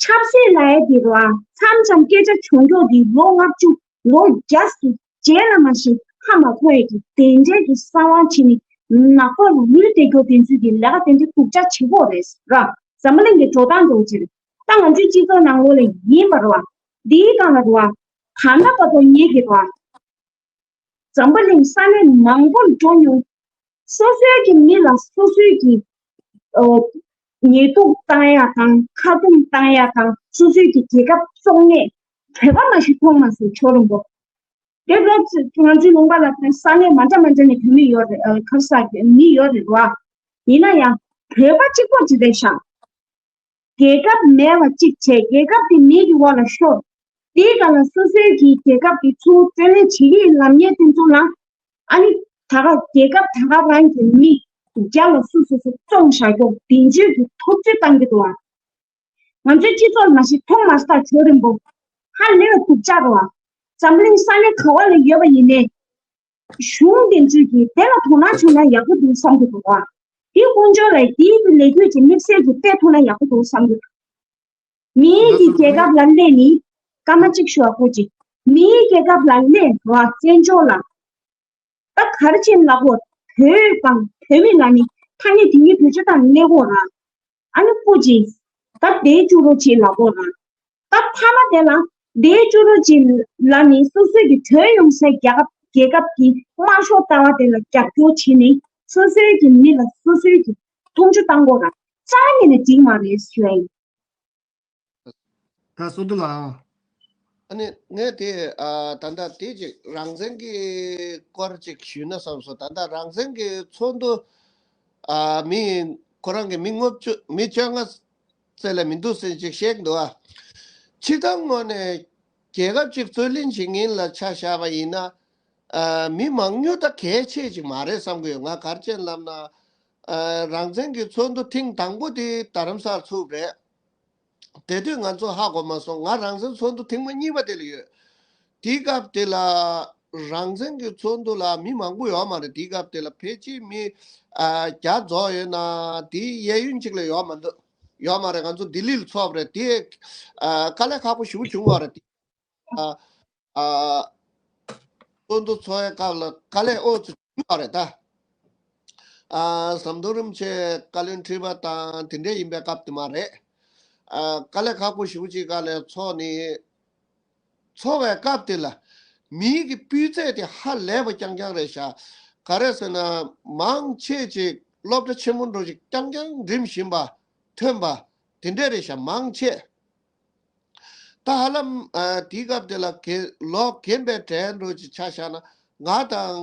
ཆབ་སྲིད་ལབ་ཡ་དེ་རུ་ཨ་མཚམས་མཚམས་སྐད་ཆ་བྱུང་ཀྱོག་དེ་ལོ་ལྔ་བཅུ་ལོ་བརྒྱ་ཟིག་རྗེས་ལ་མ་ཤེས་ཁ་མ་ཐོ་ཡ་གི་དེ་འདྲའི་གི་གསང་བ་ཕྱི་ནི་ནག་པོ་རུལ་དེ་ཀྱོག་དེ་ཚོས་གི་ལས་ཀ་དེ་འདྲའི་སྡུག་ཅག་བྱེད་གོ་རེད་ར། འཛམ་བུ་གླིང་གི་འགྲོ་སྟངས་འགྲོ་ཕྱིར་ད་ང་ཚོའི་སྤྱི་ཚོགས་ནང་ལོགས་ལ་ཡིན་པ་རུ་ཨ་འདིའི་སྒང་ལ་རུ་ཨ་ད་ལྟ་བར་དུ་ངེད་ཀྱི་རུ་ཨ། འཛམ་བུ་གླིང་ས་གནས་མང་པོར་འགྲོ་མྱོང་། སོ་སོའི་གི་མི་ལ་སོ་སོའི་གི་ཨོ་ཉེས་འཛུགས་བཏང་ཡ་དང་ཁ་རྡུང་བཏང་ཡ་དང་སོ་སོའི་གི་རྒྱལ་ཁབ་བཙོང་ནས་བོད་པ་མ་ཞིག་མཐོང་མ་སོང་ཇོ་རིན་པོ། དེ་ལོ་ང་ཚོའི་ལུང་པ་ལ་ས་གནས་མ་འདྲ་མ་འདྲ་ནས་བོད་མི་ཡོད་རེད། ཨ་ག་རེ་ཟ་གི་མི་ཡོད་རེད་བ། ཡིན་ན་ཡང་བོད་པ་གཅིག་པོ་ཅིག་རེད་ཤག་རྒྱལ་ཁབ་མེད་པ་གཅིག་བྱས། རྒྱལ་ཁབ་དེ་མེ་གི་འོག་ལ་ཤོར། དེའི་སྒང་ལ་སོ་སོའི་གི་རྒྱལ་ཁབ་ཀྱི་ཚུར་རྩོད་ལེན་བྱེད་ཀྱི་ལབ་མཁན་དེ་ཚོ་ལ། ཨ་ནི་ད་ག་རྒྱལ་ཁབ་ད་ག་རང་གི་མི་རྒྱ་ལ་སུ་སོ་སོ་བཙོང་བཞག་རྒྱུ་བདེན་བརྗོད་ཀྱི་འཐབ་རྩོད་བཏང་གི་འདུག་ཨ། ང་ཚོའི་སྤྱི་ཚོགས་ལ་མ་གཞི་མཐོང་མ་སོང་། ཇོ་རིན་པོ་ཧ་ལས་པ་སྡུག་ཅག་རེད་བ། འཛམ་གླིང་ས་གནས་ག་བ་ལ་ཡོད་པ་ཡིན་ནའི། གཞུང་དེ་ཚོས་ཀྱིས་དེ་ལ་དོ་སྣང་བྱུང་ན་ཡག་པོ་འདུག་བསམ་གྱི་འདུག་བ། དེའི་ཀུན་སྤྱོད་ལ་དེའི་ལས་འགུལ་གྱི་དམིགས་བསལ་གྱི་དཔེ་ཐུག་ན་ཡག་པོ་འདུག་བསམ་གྱི་འདུག་མིའི་གི་རྒྱལ་ཁབ་ལ་སླེབས་ནི། སྐར་མ་གཅིག་ཞུ་བ་ཀོ་ཅིག་མིའི་རྒྱལ་ཁབ་ལ་སླེབས་བ་བཙན་བྱོལ་ལ། ད་ག་རེ་བྱས་ལབ་དགོས། བོད་དང་བོད་མི་ལ་ནི་ཐ་སྙད་དེ་ཉིད་བེད་སྤྱོད་བཏང་ནས་སླེབས་དགོས་ར། ཨ་ནི་སྤུ་ཅིག་ད་དེའི་བཅུ་རོ་ཅིག་ལབ་དགོས་ར། ད་མཐའ་མ་དེ་ལ་དེའི་བཅུ་རོ་ཅིག་ལ་ནི་སོ་སོའི་གི་བྲོས་ཡོང་སའི་རྒྱལ་ཁབ་རྒྱལ་ཁབ་ཀྱི་དམར་ཤོག་ལྟ་བ་དེ་ལ་རྒྱབ་སྐྱོར་བྱས་ནས་སོ་སོའི་གི་མི་ལ་སོ་སོའི་གི་མཐོང་ཆུང་བཏང་དགོས་ར། རྩ་བ་ཉིད་ནས་འགྲིག་མ་རེད་ཞུ་ཡ་ཡིན། ད་སོ་དུ་ལ། ཨ་ནི་ངས་དེ་ཨ་ད་ལྟ་དེ་ཅིག་རང་བཙན་གྱི་སྐོར་ཅིག་ཞུས་ན་བསམ་སོང་། ད་ལྟ་རང་བཙན་གྱི་ཚོགས་འདུ་ཨ་མི་ཁོ་རང་གི་མི་ལྔ་བཅུ་མི་བཅོ་ལྔ་ཙམ་ལས་མི་འདུག་ཟེར་ཅིག་བཤད་འདུག་ཨ། སྤྱིར་བཏང་ངོས་ནས་རྒྱལ་ཁབ་ཅིག་རྩོད་ལེན་བྱེད་མཁན་ལ་ཆ་བཞག་པ་ཡིན་ན། ཨ་མི་མང་ཉུང་ད་གལ་ཆེ་ཅིག་མ་རེད་བསམ་གི་ཡོད། ང་ག་རེ་བྱས་ལབ་ན། ཨ་རང་བཙན་གྱི་ཚོགས་འདུ་ཐེངས་དང་པོ་དེ་རྡ་རམ་སར་ཚུགས་རེད། དེ་དུས་ང་ཚོ་ཧ་གོ་མ་སོང་། ང་རང་བཙན་ཚོགས་འདུ་ཐེངས་མ་གཉིས་པ་དེ་ལ་ཡོད། དེའི་སྐབས་དེ་ལ་རང་བཙན་གྱི་ཚོགས་འདུ་ལ་མི་མང་པོ་ཡོད་མ་རེད། དེའི་སྐབས་དེ་ལ་ཕལ་ཆེར་མི་ཨ་བརྒྱ་རྫོགས་ཡོད་ན་དེའི་གཡས་གཡོན་གཅིག་ལས་ཡོད་མ་འདུག་ཡོད་མ་རེད། ང་ཚོ་ལྡི་ལི་ལ་ཚོགས་པ་རེད། དེ་ཨ་དཀའ་ལས་ཁག་པོ་ཞེ་པོ་བྱུང་བ་རེད། དེ་ཨ་ཨ་ཚོགས་འདུ་ཚོགས་ཡའི་སྐབས་ལ་དཀའ་ལས་ཨོ་ཙི་བྱུང་བ་རེད་ད། ཨ་ཟམ་གདོང་རིན་པོ་ཆེ་བཀའ་བློན་ཁྲི་པ་དང་དེ་འདྲ་ཡིན་པའི་སྐབས་དེ་མ་རེད། ཨ་དཀའ་ལས་ཁག་པོ་ཞེ་པོ་ཅིག་སྒང་ལ་ཚོགས་ནི། ཚོགས་པའི་སྐབས་དེ་ལ་མིའི་གི་སྤུས་ཚད་དེ་ཧ་ལས་པ་རྐྱང་རྐྱང་རེད་ཤག་ག་རེ་ཟེར་ན་མང་ཆེ་ཅིག་སློབ་གྲྭ་ཆེན་མོ་འགྲོ་ཅིག་རྐྱང་རྐྱང་འགྲིམ་བཞིན་པ་ཐོན་པ་དེ་འདྲ་རེད་ཤག་མང་ཆེ། ད་ཧ་ལམ་ཨ་དེའི་སྐབས་དེ་ལ་གེ་ལོ་རྒན་པའི་གྲས་འགྲོ་ཅིག་ཆ་བཞག་ན། ང་དང་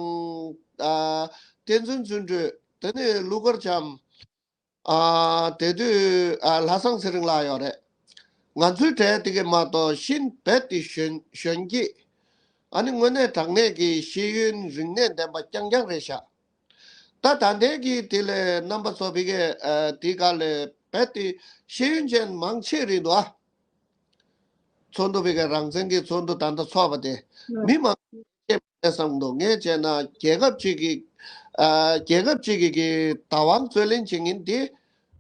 ཨ་བསྟན་འཛིན་བརྩོན་འགྲུས། དེ་ནས་ཀླུ་མཁར་བྱམས། ཨ་དེ་དུས་ཨ་ལྷ་བཟང་ཚེ་རིང་ལགས་ཡོད་རེད། ང་ཚོའི་གྲས་དེ་གས་མ་གཏོགས་གཞན་རྦད་དེ་གཞོན་གཞོན་སྐྱེས། ཨ་ནི་དངོས་གནས་དྲང་གནས་ཀྱི་ཤེས་ཡོན་རིག་གནས་ལྡན་པ་རྐྱང་རྐྱང་རེད་ཤག་ད་ད་ལྟའི་གི་དེ་ལས་རྣམ་པ་ཚོ་བི་གས་ཨ་དེ་ག་ལས་རྦད་དེ་ཤེས་ཡོན་ཅན་མང་ཆེ་རེད་འདུག་ཨ། ཚོགས་འདུ་བི་གས་རང་བཙན་གྱི་ཚོགས་འདུ་ད་ལྟ་ཚོགས་པ་དེ་མི་མང་ཆེ་བསམ་འདུག་ངས་བྱས་ན་རྒྱལ་ཁབ་ཅིག་གི་ཨ་རྒྱལ་ཁབ་ཅིག་གི་གི་བདག་དབང་རྩོད་ལེན་བྱེད་མཁན་དེ་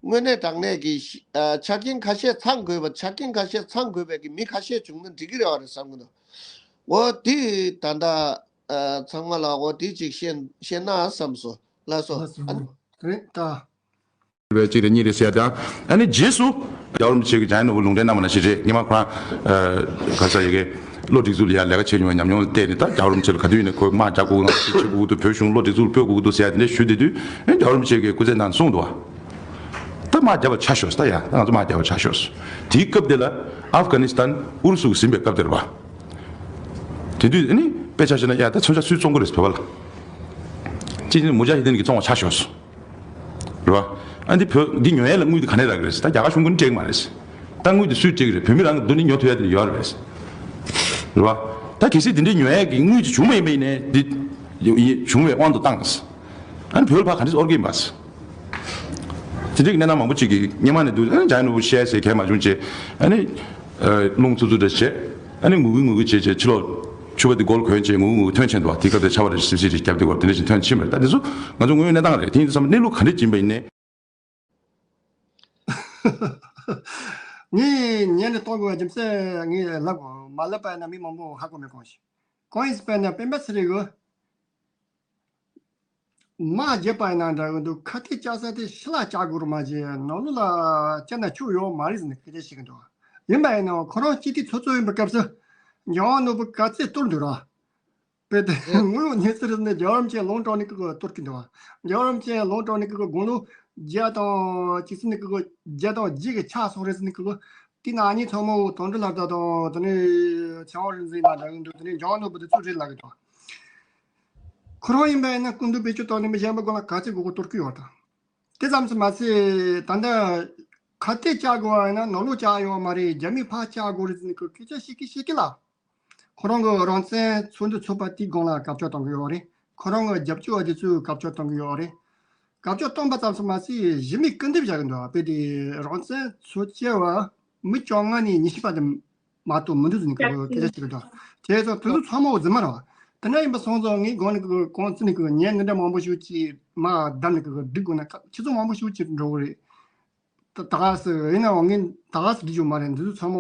དངོས་གནས་དྲང་གནས་ཀྱི་ཤི་ཨ་ཆ་རྐྱེན་ཁ་ཤས་ཚང་དགོས་པ། ཆ་རྐྱེན་ཁ་ཤས་ཚང་དགོས་པའི་གི་མི་ཁ་ཤས་བྱུང་ན་འགྲིག་གི་རེད་བ་རེད་བསམ་གི་འདུག་འོ་དེ་ད་ལྟ་ཨ་ཚང་མ་ལ་འོ་དེ་ཅིག་བཤད་བཤད་ན་བསམ་སོང་། ལགས་སོ། ལགས་སོ། ཨ་ནི་རེད་ད། བའི་གཅིག་རེད་གཉིས་རེད་ཟེར་ཡ་དང་། ཨ་ནི་རྗེས་སུ་རྒྱལ་བ་རིན་པོ་ཆེ་གི་ཇཱ་ནོར་བུ་ལུང་འདྲེན་གནང་བ་ནང་བཞིན་རེད། སྔོན་མ་ཁོ་རང་ག་ས་ཡི་གེ་བློ་སྒྲིག་འཛུགས་ལ་ཡ་ལས་ཀ་བྱེད་མྱོང་བའི་ཉམས་མྱོང་ལ་བལྟས་ནས། ད་རྒྱལ་བ་རིན་པོ་ཆེ་ལ་ག་དུས་ཡིན་ནའི་ཁོས་དམག་རྒྱག་དགོས་ཀྱི་འདུག་བྱེད་དགོས་ཀྱི་འདུག་བོད་གཞུང་བློ་སྒྲིག་འཛུགས་ལ་སྤོ་དགོས་ཀྱི་འདུག་ཟེར་ཡ་དེ་འདྲ་ཞུ་བསྡད་དུས། ཨ་རྒྱལ་བ་རིན་པོ་ཆེ་གིས་སྐུ་ཚེ་ནང་གསུངས་འདུག་ད་མར་རྒྱབ་པ་ཆ་ཤོར་ཟེར། ད་ཡ་ད་ང་ཚོ་མར་རྒྱབ་པ་ཆ་ཤོར་ཟེར། དེའི་སྐབས་དེ་ལ་ཨབ་གྷ་ནི་སི་ཐན་ཨུ་རུ་སུ་གིས་ཟིན་པའི་སྐབས་དེ་རེད་པ། དེ་དུས་ཨ་ནི་དཔེ་ཆ་བཞག་ན་ཡ་ད་མཚོན་ཆ་སུས་བཙོང་གི་རེད་བོད་པ་ལ། སྤྱི་ནི་མུ་ཇ་ཧི་དིན་གིས་བཙོང་བ་ཆ་ཤོར་སོང་། རེད་བ། ཨ་འདི་བོད་འདི་ཉོ་ཡས་ལ་དངུལ་དེ་ག་ནས་རག་གི་རེད་ཟེར། ད་རྒྱ་གར་གཞུང་གིས་ནི་སྤྲད་ཀྱི་མ་རེད་ཟེར། ད་དངུལ་དེ་སུས་སྤྲད་ཀྱི་རེད། བོད་མི་རང་གིས་འདི་ནི་ཉོ་ཐུབ་ཡ་དེ་ཡོད་རེད་ཟེར། རེད་བ། ད་གལ་སྲིད་དེ་འདྲའི་ཉོ་ཡས་ཀྱི་དངུལ་ཅིག་བྱུང་བ་ཡིན་པ་ཡིན་ནའི་འདི་ཡོ་ཡི་བྱུང་བའི་དབང་དུ་བཏང་ཟེར། ཨ་ནི་བོད་ལ་ཕར་ག་འདྲས་དབོར་གྱི་ཡིན་པ་ཟེར། དེ་འདྲའི་གནས་སྟངས་མང་པོ་ཅིག་གིས་སྔོན་མ་ནས་འདུག་ཨ་ནི་ཇཱ་ནོར་བུ་བཤད་ཟེར་གས་མ་བྱུང་བྱས། ཨ་ནི་ཨ་རླུང་འཚུབ་འཚུབ་འདྲ་བྱས། ཨ་ནི་ངུ་གི་ངུ་གི་བྱས་བྱས་ཕྱི་ལོགས་ཕྱུ་པ་དེ་མགོ་ལ་གོན་བྱས་ངུ་གི་ངུ་གི་ཐོན་ཕྱིན་འདུག་དེའི་སྐབས་དེར་ཆར་པ་རེ་སིབ་སིབ་ཅིག་བརྒྱབ་བསྡད་ཀྱི་ཡོད་རེད། དེ་འདྲ་ཞིག་ཐོན་ཕྱིན་པ་རེད། ད་དེ་ཚོ་ང་ཚོ་དངོས་ཡོད་གནས་སྟངས་རེད། དེ་ཡིན་དུས་ཙམ་པ་གནས་ལུགས་ག་འདྲས་ཡིན་པ་ཡིན་ནའི། ངས་ཉན་ནས་གཏོང་དགོས་པ་རྒྱུ་མཚན་ངས་ལབ་དགོས། མ་ལབ་པ་ཡིན་ན་མི་མང་པོ་ཧ་གོ་མི་གོ་ཞིག་གང་ཡིན་ཟེར་བ་ཡིན་ན་སྤེན་པ་ཚེ་རིང་གིས། དམག་རྒྱབ་པ་ཡིན་ན་འདྲ་གི་འདུག་ཁ་གཏད་བཅག་ས་དེ་ཕྱི་ལ་བཅག་དགོས་རེད། མ་གཞི་ནང་ལོགས་ལ་བཅག་ན་ཆོ་ཡོད་མ་རེད་ཟེར་ནས་སྐད་ཆ་བཤད་ཀྱི་འདུག་ཡིན་པ་ཡིན་ནའང་ཁོ་རང་སྤྱི་འཐུས་ཚོགས་གཙོ་ཡིན་པའི་སྐབས་སུ་འཇམ་དབྱངས་ནོར་བུ་ག་ཚད་གཏོར་འདུག་ར། དཔེ་དེ་དངོས་ཡོད་གནས་ཚུལ་རེད་ཟེར་ནས་རྒྱལ་བ་རིན་པོ་ཆེ་ལུང་དྲངས་ནས་ཀི་ཀི་གཏོར་གྱི་འདུག་རྒྱལ་བ་རིན་པོ་ཆེ་ལུང་དྲངས་ནས་ཀི་ཀི་དགུང་ལོ་བརྒྱ་དང་གཅིག་ཟེར་ནས་ཀི་ཀི་བརྒྱ་དང་བརྒྱད་ཀྱི་ཆགས་སོང་རེད་ཟེར་ནས་ཀི་ཀི། དེ་ན་ཨ་ནི་ཚང་མ་དོན་གྲུབ་ལྷ་དར་དང་དེ་ནས་ཚེ་དབང་རིག་འཛིན་ལ་འདྲ་གི་འདུག་དེ་ནས་འཇམ་དབྱངས་ནོར་བུ་དེ་ཚོ་རེད་ལབ་ཀྱི་འདུག་ཁོ་རང་ཡིན་པ་ཡིན་ན་སྐུ་མདུན་བེད་སྤྱོད་བཏང་ནས་མི་གཞན་པ་ཀུན་ལ་ག་ཚོད་དགོས་དགོས་གཏོར་གྱི་ཡོད་དང་། དེ་ཙམ་དུ་མ་ཟད་ད་ལྟ་ ཁ་གཏད་བཅག་དགོས་པ་ཡིན་ན་ནང་ལོགས་བཅག་ཡོད་མ་རེད། རྒྱ་མི་ཕར་བཅག་དགོས་རེད་ཟེར་ནས་ཁོ་སྐད་ཆ་བཤད་ཀྱི་བཤད་ཀྱི་ལ། ཁོ་རང་གི་རང་བཙན་འཚོལ་འདུ་ཚོགས་པ་དེའི་སྒང་ལ་བཀག་ཆ་གཏོང་གི་ཡོད་རེད། ཁོ་རང་གི་རྒྱབ་སྐྱོར་བ་དེ་ཚོས་བཀག་ཆ་གཏོང་གི་ཡོད་རེད། བཀག་ཆ་གཏོང་པ་ཙམ་དུ་མ་ཟད་གཞི་མེད་སྐུར་འདེབས་བྱ་གི་འདུག་དཔེ་དེ་རང་བཙན་འཚོལ་སྐྱེལ་བ་མི་བཅོ་ལྔ་ནས་ཉི་ཤུ་པ་དེ་མ་གཏོགས་མི་འདུག་ཟེར་ནས་ཁོ་སྐད་ཆ་བཤད་གི་འདུག་དེ་ཚོ་དེ་ཚོ་ཚང་མ་འོ་རྫུན་མ་རེད་བ། དེ་འདྲ་ཡིན་པ་སོང་ཙང་ངས་གོང་ནས་ཁོ་གོང་ཙི་ནས་ཁོ་ཉན་འདི་འདྲ་མང་པོ་ཞིག་ཅིག་མ་བདམས་ནས་ཁོ་སྒྲིག་དགོས་ན་ཁ་ཁྱེད་ཚོ་མང་པོ་ཞིག་ཅིག་འགྲོ་གི་རེད། ད་ད་ག་སེ་ཡིན་ནའང་ངས་ད་ག་སེ་འགྲིག་རྒྱུ་མ་རེད། འདི་ཚོ་ཚང་མ་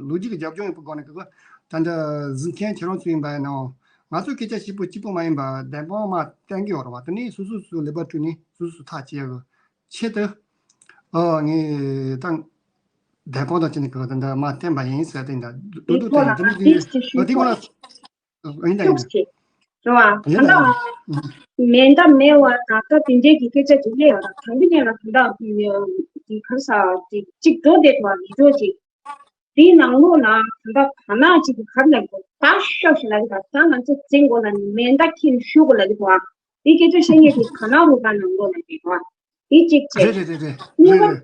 ལོ་རྒྱུས་ཀྱི་རྒྱབ་ལྗོངས་ཡོད་པའི་སྒོ་ནས་ཁོ་ད་འདྲ་གཟིགས་མཁན་ཁྱེད་རང་ཚོ་ཡིན་པ་ཡིན་ནའང་ང་ཚོའི་སྐད་ཆ་གཅིག་པོ་གཅིག་པོ་མ་ཡིན་པ་བདེན་དཔང་མ་བསྟན་གྱི་ཡོད་རེད་བ། དེ་ནས་སོ་སོ་སོའི་ལས་པ་བསྐྲུན་ནས་སོ་སོ་སོ་ཐག་བཅད་ཡག་གི་ཆེད་དུ། ཨོ་ངས་ད་བདེན་དཔང་དང་བཅས་ནས་ཁོ་ད་འདྲ་མ་བསྟན་པ་ཡིན་ཟེར་དེ་འདྲ་འདུག་འདུག་དེ་ཡིན་དེ་མི་དེ་ལ་དེ་ཁོ་ན། ཡིན་ད་ཡིན་ཤུགས་ཆེ། རེད་བ། ད་ཡིན་ད་ལྟ་ཡིན། མེ་མདའ་མེད་བ་ད་ལྟ་དེ་འདྲའི་གི་སྐད་ཆ་ཅིག་སླེབས་ཡོད་ར། དང་པོ་ཉིད་ལ་ད་ལྟ་གི་ག་རེ་ཟ་ཅིག་ཅིག་འགྲོ་བསྡད་པ་མི་འགྲོ་ཅིག་དེའི་ནང་ལོགས་ལ་ད་ལྟ་བར་ན་ཅིག་གི་ག་རེ་ལབ་དགོས་ད་ཤོག་ཤིག་ལབ་ཀྱི་ད་ད་ང་ཚོ་འཛིང་དགོས་ལ་ནི་མེ་མདའ་ཁྱེར་ནས་གཞུ་དགོས་ལབ་ཀྱི་འདུག་ཨ། དེའི་སྐད་ཆ་བཤད་མཁན་དེ་བར་ན་རུ་པ་ནང་ལོགས་ལ་རེད་བ། དེ་གཅིག་བྱས། རེད་རེད་རེད་རེད། གཉིས་པ། རེད་རེད།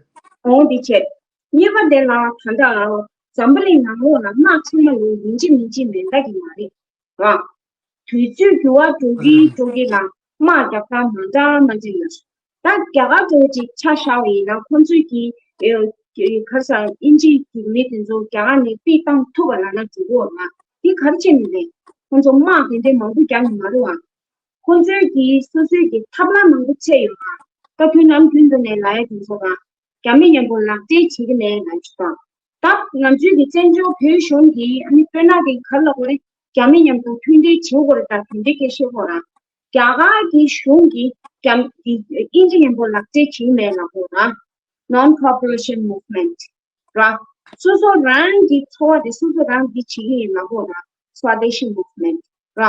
འོང་དེ་བྱས། གཉིས་པ་དེ་ལ་ད་ལྟ་འཛམ་བུ་གླིང་ནང་ལོགས་ལ་དམག་ཚང་མ་ལོ་ཡིན་གཅིག་མིན་གཅིག་མེ་མདའ་གི་མ་རེད་བ། དུས་ཚོད་འགྱུར་བ་འགྲོ་གི་འགྲོ་གི་ལ་དམག་རྒྱག་སྟངས་མ་འདྲ་མ་འདྲ་ཡོད། ད་རྒྱ་གར་འདྲ་བོ་ཅིག་ཆ་བཞག་པ་ཡིན་ན་ཁོང་ཚོས་ཀྱི་ཨེ་ག་རེ་ཟ་དབྱིན་ཇི་གི་མི་དེ་ཚོ་རྒྱ་གར་ནས་ཕུད་བཏང་ཐུབ་པ་ལབ་ན་འགྲིག་གི་ཡོད་མ་རེད། དེ་ག་རེ་བྱས་ནས་རེད། ཁོང་ཚོ་དམག་དེ་འདྲའི་མང་པོ་རྒྱག་ནི་མ་རེད་བ། ཁོང་ཚོའི་གི་སོ་སོའི་གི་ཐབས་ལམ་མང་པོ་ཕྱེ་ཡོད་པ། ད་དུས་ནམ་རྒྱུན་དུ་ནས་ལབ་ཡ་དེ་ཚོ་དང་རྒྱ་མི་མཉམ་པོ་ལག་འབྲེལ་བྱེད་ཀྱི་མེད་ལབ་ཅིག་དང་། ད་ང་ཚོའི་གི་བཙན་བྱོལ་བོད་གཞུང་གི་ཨ་ནི་དཔེར་ན་གི་ག་རེ་ལབ་དགོས་རེད། རྒྱ་མི་མཉམ་དུ་མཐུན་འབྲེལ་བྱེད་དགོས་རེད། ད་དེ་འདྲའི་སྐད་ཆ་བཤད་དགོས་ར། རྒྱ་གར་གི་གཞུང་གི་རྒྱ་གི་དབྱིན་ཇི་མཉམ་པོ་ལག་འབྲེལ་བྱེད་ཀྱི་མེད་ལབ་དགོས་ར། Non Cooperation Movement ར། སོ་སོ་རང་གི་འཚོ་བ་དེ་སོ་སོ་རང་གིས་བྱེད་ཀྱི་ཡིན་ལབ་དགོས་ར། Swadeshi Movement ར།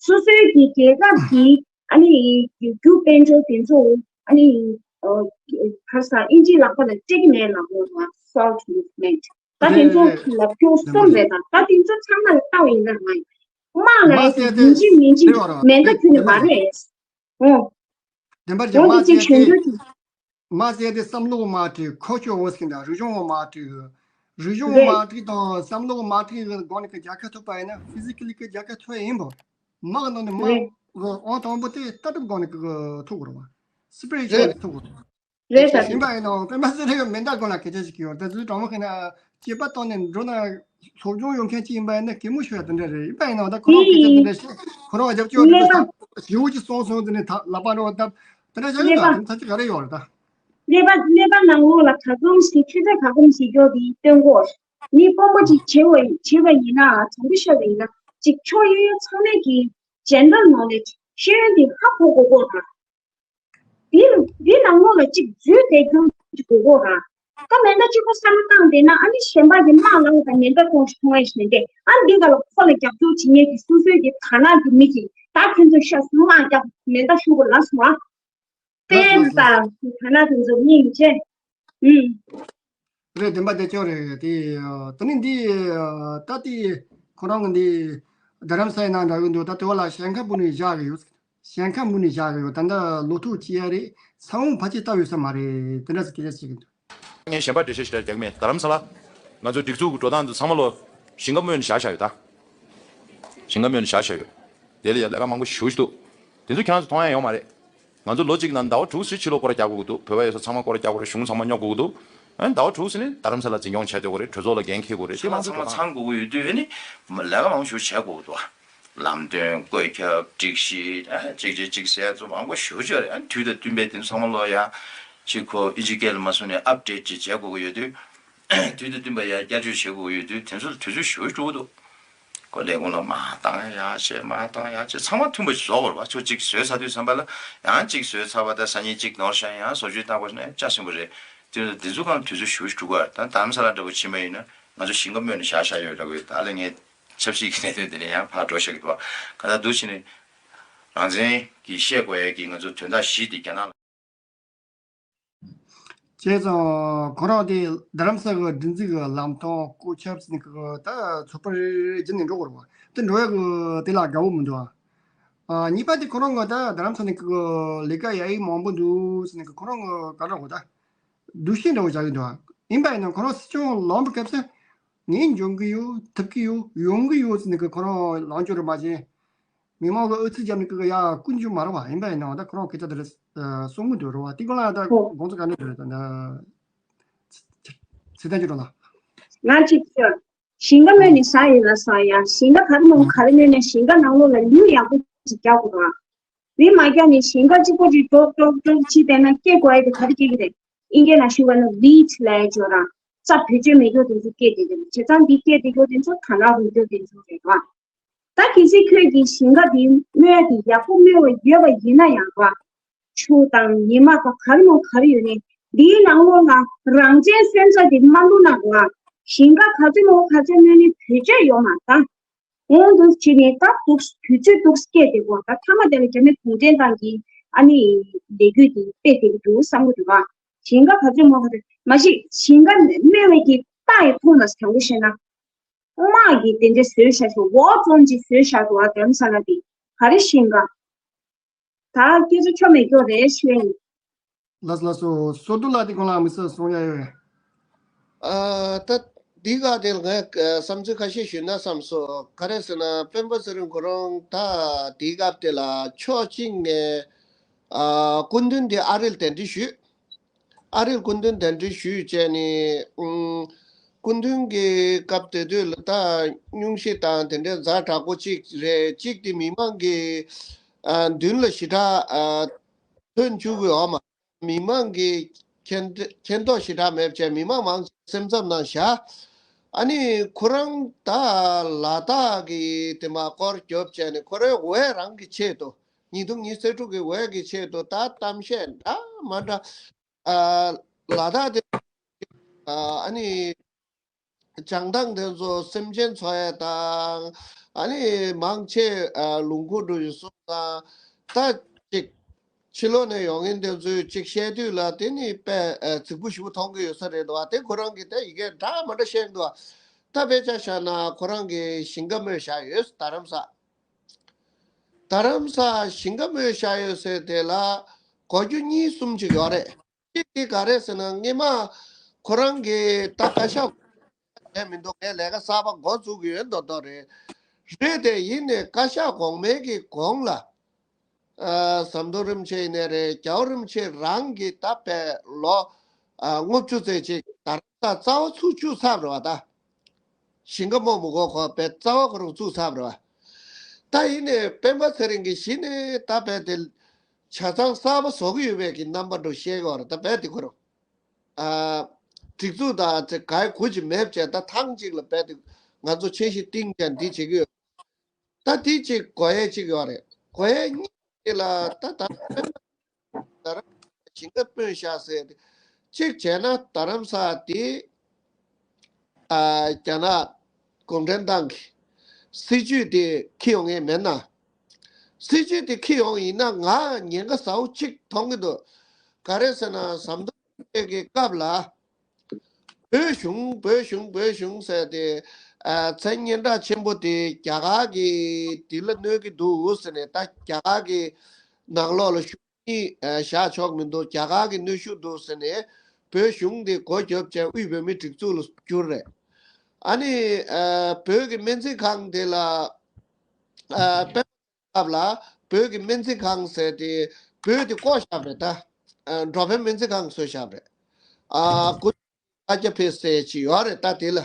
སོ་སོའི་གི་རྒྱལ་ཁབ་ཀྱི་ཨ་ནི་རྒྱུ་དཔལ་འབྱོར་དེ་ཚོ་ཨ་ནི་ཨ་ག་རེ་ཟ་དབྱིན་ཇིའི་ལག་པ་ལ་སྤྲད་ཀྱི་མེད་ལབ་དགོས་ར། Salt Movement ད་དེ་རེད་ཚོ་རེད་རེད། ལབ་སྐྱོར་རེད་མ་གསུམ་རེད། རེད་ད་ད་དེ་ཚོ་ཚང་མ་ལ་ལྟ་བ་ཡིན་ན་མ་ཡིན། དམག་ལ་མ་ཡིན་ཟེར་ཡིན་དེ་གཅིག་མིན་གཅིག་རེད་བ་རེད་མེ་མདའ་རེད་ཁྱོན་ནས་མ་རེད། འོ། བདེན་པར་ཀྱང་འོ་དེ་མ་ཟེར་ཅིག་ཞུ་ཡ་འདོད་ཀྱི། མ་ཟེར་ཡ་དེ་བསམ་བློ་མ་བཏང་ཁོ་ཆོ་འོ་ཟེར་གྱི་འདུག་རིག་གཞུང་འོ་མ་བཏང་། རིག་གཞུང་འོ་མ་རེད། བཏང་དང་བསམ་བློ་མ་བཏང་གི་སྒང་ནས་ཀྱི་རྒྱལ་ཁ་ཐོབ་པ་ཡིན་ན་ཕི་ཟི་ཀི་ལི་ཀྱི་རྒྱལ་ཁ་ཐོབ་ཡིན་པ། མ་གི་ནང་ནས་མ་རེད། འོ་དང་པོ་དེ་ལྟ་གྲུབ་སྒང་ནས་ཀྱི་ཐོབ་དགོས་རེད་བ། སི་པི་རི་ཅུ་ཨལ་རེད། ཐོབ་དགོས་རེད། རེད་ད་ཡིན་པ་ཡིན་ནའང་དཔེ་མ་སྲིད་རེད་མེ་མདའ་སྒང་ལ་སྐད་ཆ་ཞིག་གི་ཡོད་ད་དུས་དྲང་མོ་ཁེ་ན་སྐྱེས་པ་བཏང་ནས་འགྲོ་ན་སློབ་སྦྱོང་ཡོད་མཁན་ཅིག་ཡིན་པ་ཡིན་ན་གད་མོ་ཤོར་ཡ་དེ་འདྲ་རེད། ཡིན་པ་ཡིན་ནའང་ད་ཁོ་རང་སྐད་ཆ་དེ་འདྲ་བཤད་ཁོ་རང་རྒྱབ་སྐྱོར་དེ་འདྲ་ད་ཞེ་པོ་ཅིག་སོང་སོང་དེ་ནས་ད་ལག་པ་འགྲོ་བ་ད་དེ་འདྲ་བྱ་ཡོད་ད་དེ་ཚ་ཅིག་ག་རེ་ཡོད་རེད་ད། ཀླད་པ་ཀླད་པ་ནང་ལོགས་ལ་ག་ཙམ་ཞིག་ཆུ་ཚད་ག་ཙམ་ཞིག་ཡོད་དེ་སྟོན་དགོས། མི་དཔོན་པོ་ཅིག་བྱེད་པ་བྱེད་པ་ཡིན་ན་དྲང་པོ་བཤད་པ་ཡིན་ན་ཅིག་ཕྱོགས་གཡས་གཡོན་ཚང་མས་ཀྱི་General Knowledge ཤེས་ཡོན་དེ་ཧ་གོ་དགོས་དགོས་ར། འདི་འདི་ནང་ལོགས་ལ་གཅིག་འཛུལ་བསྡད་རྒྱུ་གཅིག་དགོས་གོ་ར། ད་མེ་མདའ་གཅིག་པོ་བསམ་བློ་བཏང་བསྡད་ན་ཨ་ནི་གཞན་པ་གི་དམག་ལངས་དང་མེ་མདའ་གཏོང་ཞིག་མཐོང་ཡ་ཞིག་མེད་དེ་ཨ་འདི་ག་ལ་ཁོ་ལ་རྒྱབ་སྐྱོར་བྱེད་མཁན་གྱི་སོ་སོའི་གི་ཐ་ན་གི་མི་གཅིག་ད་ཁྱོད་ཚོ་ཤ་སུ་དམག་རྒྱབ་མེ་མདའ་གཞུ་གོ་ལ་སོང་ཨ། ལགས་པས་ལགས་ད་སོ། ཐ་ན་དེ་ཚོ་སྙིང་རྗེ། ཨུམ། རེད་བདེན་པ་བདེ་ཅོག་རེད་དེ། དེ་ནི་འདི་ད་ལྟའི་ཁོ་རང་གི་འདི་རྡ་རམ་ས་ཡི་ནང་འདྲ་གི་འདུག་ད་དེ་བ་ལ་ཞལ་ཁ་འབུལ་ནས་བཞག་གི་ཡོད། ཞལ་ཁ་འབུལ་ནས་བཞག་གི་ཡོད། ད་ལྟ་ལོ་ཐུག་ཅི་ཡ་རེད། ས་བོན་ཕལ་ཆེར་བཏབ་ཡོད་ས་མ་རེད། དེ་འདྲ་ཟེར་སྐད་ཆ་བཤད་གི་འདུག་ངས་གཞན་པ་འགྲེལ་བཤད་ཞིག་རྒྱག་མེད། རྡ་རམ་ས་ལ་ང་ཚོ་སྒྲིག་འཛུགས་ཀྱི་འགྲོ་སྟངས་འདི་ཚང་མ་ལོ་ཞིང་ཁམས་སྨོས་ནས་བཞག་བཞག་ཡོད་ད། ཞིང་ཁམས་སྨོས་ནས་བཞག་བཞག་ཡོད། དེ་ལ་ཡ་ལས་ཀ་མང་པོ་ཞེ་པོ་ཞིག་འདུག་དེ་ཚོ་ཁྱེད་རང་ཚོ་མཐོང་ཡ་ཡོད་མ་རེད། ང་ཚོ་ལོ་གཅིག་ནང་ཟླ་བ་དྲུག་ཙམ་ཕྱི་ལོགས་སྐོར་ར་རྒྱག་དགོས་ཀྱི་འདུག་བོད་པ་ཡོད་ས་ཚང་མ་སྐོར་ར་རྒྱག་དགོས་རེད། གཞུང་ཚང་མ་སྙོབ་དགོས་ཀྱི་འདུག་ཨ་ནི་ཟླ་བ་དྲུག་ཙམ་ནི་རྡ་རམ་ས་ལ་འཛིན་སྐྱོང་བྱས་སྡོད་དགོས་རེད། གྲོས་ཚོགས་ལ་འགན་འཁྱེར་དགོས་རེད། དེ་ཚང་མ་ཚང་མ་ཚང་དགོས་ཀྱི་ཡོད་དུས་ཨ་ནི་ལས་ཀ་མང་པོ་ཞེ་པོ་བྱེད་དགོས་ཀྱི་འདུག་ལམ་སྟོན་བཀོད་ཁྱབ་སྒྲིག་གཞི་ཨ་གཅིག་བྱས་གཅིག་ཟེར་ཚོ་མང་པོ་ཞེ་པོ་ཅིག་ཡོད་རེད། ཨ་ནི་དུས་དང་བསྟུན་པའི་དེ་ཚང་མ་ལོ་ཡ་གཅིག་ཁོ་ཨིན་ཇི་སྐད་ལ་མ་སོང་ནས་ཨབ་ཌེཊ་ཅིག་བྱེད་དགོས་ཀྱི་ཡོད་དུས། དུས་དང་བསྟུན་པ་ཡར་བསྐྱར་བཅོས་བྱེད་དགོས་ཡོད་དུས་དེ་ཚོ་ལ་དུས་ཚོད་ཞེ་པོ་འགྲོ་གི་འདུག་གོ་ལས་ཁུངས་ལ་མ་བཏང་ཡག་བྱས་མ་བཏང་ཡག་བྱས་ཚང་མ་མཐུན་པ་ཞིག་བཟོ་དགོས་རེད་པ། ཚོ་གཅིག་བཟོས་ཚར་དུས་ཙམ་པ་ལ་ཡང་གཅིག་བཟོས་ཚར་བ་དང་སང་ཉིན་གཅིག་ནོར་ཤག་ཡང་བཟོ་བཅོས་བཏང་དགོས་ན་ཡང་ལྕགས་ཆེན་པོ་རེད། དེ་དེ་ཚོ་གང་དུས་ཚོད་ཞེ་པོ་ཞིག་འགྲོ་གི་རེད། ད་རྡ་རམ་ས་ལ་འདྲ་པོ་ཕྱིན་པ་ཡིན་ན་ང་ཚོ་ཞིང་ཁ་སྨོས་ནས་བཞག་བཞག་ཡོད་འདྲ་པོ་ཡོད། ད་ལས་ངས་ཆབ་སྲིད་ཀྱི་གནད་དོན་དེ་ནས་ཡང་ཕར་འགྲོ་བཞག་གི་འདུག་པ། གང་ལྟར་འདུག་བྱས་ནས་རང་བཙན་གྱི་བཤད་དགོས་ཡག་གི་ང་ཚོ་དོན་དག་བཞི་དེ་རྒྱ་ནག་ལ། བྱས་ཙང་ཁོ་རང་དེ་རྡ་རམ་ས་གི་སྒྲིག་འཛུགས་ཀྱི་ལམ་སྟོན་བཀོད་ཁྱབ་ཟེར་ནས་ཀྱི་ད་ཚོད་དཔག་རེ་རེ་བརྒྱུད་ནས་འགྲོ་དགོས་རེད་པ། དེ་འགྲོ་ཡག་གི་དེ་ལ་དགའ་བོ་མི་འདུག་ཨ། གཉིས་པ་དེ་ཁོ་རང་གི་ད་རྡ་རམ་ས་ནས་ཀྱི་ལས་ཀ་ཡག་ཡག་མང་པོ་འདུག་ཟེར་ནས་ཀྱི་ཁོ་རང་གི་ག་རེ་གོ་ད་འདུ་ཤེས་འདྲ་བོ་བཞག་གི་འདུག་ཨ། ཡིན་པ་ཡིན་ན་ཁོ་རང་སྲིད་སྐྱོང་ལངས་པའི་སྐབས་སུ་ངས་འཇོན་གི་ཡོད། ཐུབ་ཀྱི་ཡོད། ཡོང་གི་ཡོད་ཟེར་ནས་ཁོ་རང་ལངས་རྒྱུ་རེད་མ་གཞི། མི་མང་གི་ཨུ་ཚུགས་རྒྱབ་ནས་ཀི་ཀི་ཡ་ཀུན་རྒྱུ་མ་རེད་བ། ཡིན་པ་ཡིན་ན་ད་ཁོ་རང་སྐད་ཆ་དེ་རེད། གསུང་གི་འདུག་རེད་བ། དེ་ཀུན་ལ་ད་ཧོ། དགོངས་ཚུལ་ག་འདྲ་འདུག་རེད་ད། ཚེ་ཚེ་བརྟན་ཅི་རོ་ལ། ང་གཅིག་ཤོད། ཞིང་ཁ་རྨོས་ནས་ཟ་ཡིན་ལ་ཟ་ཡ། ཞིང་ཁ་ག་རེ་རྨོས་ག་རེ་རྨོས་ནས་ཞིང་ཁ་ནང་ལོགས་ལ་ལུད་ཡག་པོ་ཅིག་རྒྱག་དགོས་ར། ལུད་མ་རྒྱག་ནས་ཞིང་ཁ་གཅིག་པོ་ཅིག་ཀྲོག་ཀྲོག་ཀྲོག་བྱས་བསྡད་ན་སྐྱེ་དགོས་ཡ་དེ་ག་རེ་སྐྱེ་གི་རེད། ཨིན་སྐད་ནང་ཞུ་བ་ན་ཝིཌ་ལབ་ཡ་ཅིག་ཡོད་ར། རྩྭ་བེད་སྤྱོད་མེད་རྒྱུ་དེ་ཚོ་སྐྱེ་བསྡད་ཀྱི་རེད། བྱས་ཙང་འདི་སྐྱེ་བསྡད་རྒྱུ་དེ་ཚོ་དར་ནག་རུལ་རྒྱུ་དེ་ཚོ་རེད་བ། ད་གལ་སྲིད་ཁྱོད་ཀྱིས་ཞིང་ཁ་འདི་རྨོས་ཡ་དེ་ཡག་པོ་རྨོས་པ་ཡོད་པ་ཡིན་ན་ཡང་བ། ཆུ་དང་ཉི་མ་དང་ག་རེ་མོ་ག་རེ་ཡོད་ནའི་འདིའི་ནང་ལོགས་ལ་རང་བཙན་སོན་རྩ་དེ་མ་བླུགས་ན་བ། ཞིང་ཁ་ག་ཚོད་མོ་ག་ཚོད་རྨོས་ནའི་བེད་སྤྱོད་ཡོད་མ་རེད་ད། འོང་འདུག་བྱས་ནས་ད་འདུག་དུས་ཚོད་འདུག་སྐྱེལ་བསྡད་དགོས། ད་མཐའ་མ་དེ་ལ་རྒྱ་མི་གུང་ཁྲན་ཏང་གིས་ཨ་ནི་ལས་འགུལ་དེ་སྤེལ་བསྡད་ཀྱི་འདུག་བསམ་གྱི་འདུག་བ། ཞིང་ཁ་ག་ཚོད་མོ་ག་ཚོད་མ་གཞི་ཞིང་ཁ་རྨོས་པའི་གི་རྟགས་ཡི་ཁུངས་ལ་དྲང་པོ་བཤད་ན། དམག་གིས་དེ་འདྲ་བཟོས་བཞག་ཞིག་འོ་ཙོང་ཅིག་བཟོས་བཞག་འདུག་བ། རྡ་རམ་ས་ལ་དེ་ག་རེ་ཞིང་ཁ། ད་སྐད་ཆ་ཆོ་མེད་སྐྱོ་རེད་ཤོད་ཡིན། ལགས་ལགས་སོ། སོ་ཏུ་ལགས་དེ་གོང་ལ་མི་སེར་གསུང་ཡ་ཡོད། ཨ་ད་འདི་ག་དེ་ལ་ངས་བསམ་ཚུལ་ཁ་ཤས་ཞུས་ན་བསམ་སོ། ག་རེ་ཟེར་ན་སྤེན་པ་ཚེ་རིང་ཁོ་རང་ད་འདི་སྐབས་དེ་ལ་ཕྱོགས་གཅིག་ནས་ཨ་སྐུ་མདུན་དེ་ཨ་རིར་གདན་འདྲེན་ཞུས། ཨ་རིར་སྐུ་མདུན་གདན་འདྲེན་ཞུས་བྱས་ནས་ཨུམ། སྐུ་མདུན་གྱི་སྐབས་དེ་དུས་ལ་ད་སྙུང་གཞི་དང་དེ་འདྲའི་ཛ་དྲག་པོ་གཅིག་རེད། གཅིག་དེ་མི་མང་གི་ཨ་མདུན་ལ་ཞེ་དྲག་ཨ་ཐོན་བཅུག་གི་ཡོད་མ། མི་མང་གི་མཁྱེན་མཁྱེན་རྟོགས་ཞེ་དྲག་མེད་བྱས་མི་མང་མང་སེམས་འཚབ་གནང་བཞག་ཨ་ནི་ཁོ་རང་ད་ལ་དྭགས་ཀྱི་དེ་མ་སྐོར་རྒྱོབ་བྱས་ནས་ཁོ་རའི་འོས་རང་གི་ཆེད་དུ་ཉིས་སྟོང་ཉི་ཤུ་རྩ་དྲུག་གི་འོས་ཀྱི་ཆེད་དུ་ད་གཏམ་བཤད་འདྲ་མ་འདྲ། ཨ་ལ་དྭགས་དེ་ཨ་ནི་བྱང་ཐང་དེ་ཚོ་སེམས་ཅན་འཚོ་ཡས་དང་ཨ་ནི་མང་ཆེ་ཨ་ལུང་ཁུག་འགྲོ་ཡི་སོང་ཙང་ད་ཅིག་ཕྱི་ལོགས་ནས་ཡོང་མཁན་དེ་ཚོས་ཅིག་བཤད་དུས་ལ་དེ་ནི་དཔེ་ཨ་རྫིག་པོ་ཞེ་པོ་མཐོང་གི་ཡོད་ས་རེད་འདུག་བ། དེ་ཁོ་རང་གིས་དེ་ཡི་གེ་འདྲ་མ་འདྲ་བཤད་འདུག་བ། ད་དཔེ་ཆ་བཞག་ན་ཁོ་རང་གིས་ཞིང་ཁ་རྨོས་བཞག་ཡོད་རྡ་རམ་ས། རྡ་རམ་ས་ཞིང་ཁ་རྨོས་བཞག་ཡོད་ཟེར་དེ་ལ་གོ་རྒྱུ་གཉིས་གསུམ་ཅིག་ཡོད་རེད། གཅིག་དེ་ག་རེ་ཟེར་ན་སྔས་མ་ཁོ་རང་གིས་ད་བཀའ་ཤག་བྱས་མི་འདུག་ངས་ལས་ཀ་གསར་པ་འགོ་བཙུགས་ཀྱི་ཡོད་མདོག་མདོག་རེད། རེད་དེ་ཡིན་ནའི་བཀའ་ཤག་གོང་མའི་གི་གོང་ལ་ཨ་ཟམ་གདོང་རིན་པོ་ཆེ་ཡིན་ནའི་རེད། རྒྱལ་བ་རིན་པོ་ཆེ་རང་གིས་ད་དཔེ་ལོ་ཨ་ལྔ་བཅུ་ཙམ་ཅིག་རྡ་རམ་ས་རྩ་བ་ཚུགས་བཅུག་ཚར་བ་རེད་བ་ད། ཞིང་ཁ་རྨོ་མི་དགོས་ཁོ་པའི་རྩ་བ་ཁོ་རང་བཙུགས་ཚར་བ་རེད་བ། ད་ཡིན་ནའི་སྤེན་པ་ཚེ་རིང་གིས་གཞི་ནས་ད་པའི་དེ་ཆ་ཚང་གསར་པ་བཟོ་གི་ཡོད་པའི་གི་རྣམ་པ་འགྲོ་བཤད་གི་བ་རེད། ད་པའི་དེ་ཁོ་རང་ཨ་སྒྲིག་འཛུགས་དང་དེ་གའི་གུ་ཅིག་མེད་བྱས་ད་ཐང་ཅིག་ལ་པའི་དེ་ང་ཚོ་ཆེ་ཤི་ཏིང་ཅན་འདི་བྱེད་གི་ཡོད། ད་དེ་ཅིག་གོ་ཡས་ཅིག་ཡོད་རེད། གོ་ཡས་གཉིས་དེ་ལ་ད་ད་སྤེན་པ་རྡ་རམ་ས་ཞིང་ཁ་རྨོས་བཞག་ཟེར་ཏེ། གཅིག་བྱས་ན་རྡ་རམ་ས་དེ་ཨ་རྒྱ་ནག་གུང་ཁྲན་ཏང་གི་སྲིད་ཇུས་དེ་འཁྱེར་ཡོང་ངེས་མེད་ན། སྲིད་ཇུས་དེ་འཁྱེར་ཡོང་ཡིན་ན་ང་ཉེན་ཁ་ཟབ་པོ་གཅིག་མཐོང་གི་འདུག་ག་རེ་ཟེར་ན་ཟམ་གདོང་རིན་པོ་ཆེ་གི་སྐབས་ལ། བོད་གཞུང་བོད་གཞུང་བོད་གཞུང་ཟེར་ཏེ་ཨ་མཚན་སྙན་གྲགས་ཆེན་པོ་དེ་རྒྱ་གར་གྱི་དེ་ལ་གནོད་ཀྱི་འདུག་ཟེར་ནས། ད་རྒྱ་གར་གྱི་ནང་ལོགས་ལ་གཞུང་གཉིས་ཨ་བཞག་ཆོག་མི་འདུག་རྒྱ་གར་གྱི་གནོན་ཤུགས་འདུག་ཟེར་ནས་བོད་གཞུང་དེ་སྒོ་རྒྱབ་བྱས་དབུས་བོད་མིའི་སྒྲིག་འཛུགས་ལ་བསྒྱུར་རེད། ཨ་ནི་ཨ་བོད་ཀྱི་སྨན་རྩིས་ཁང་དེ་ལ་ཨ་དཔེ་སྐབས་ལ་བོད་ཀྱི་སྨན་རྩིས་ཁང་ཟེར་ཏེ་བོད་དེ་བཀོག་བཞག་པ་རེད། ད་ཨ་འགྲོ་ཕན་སྨན་རྩིས་ཁང་བཟོས་བཞག་པ་རེད། ཨ་དགུ་ཨ་ཀྱ་ཕེ་ཟེར་ཅིག་ཡོད་རེད། ད་དེ་ལ་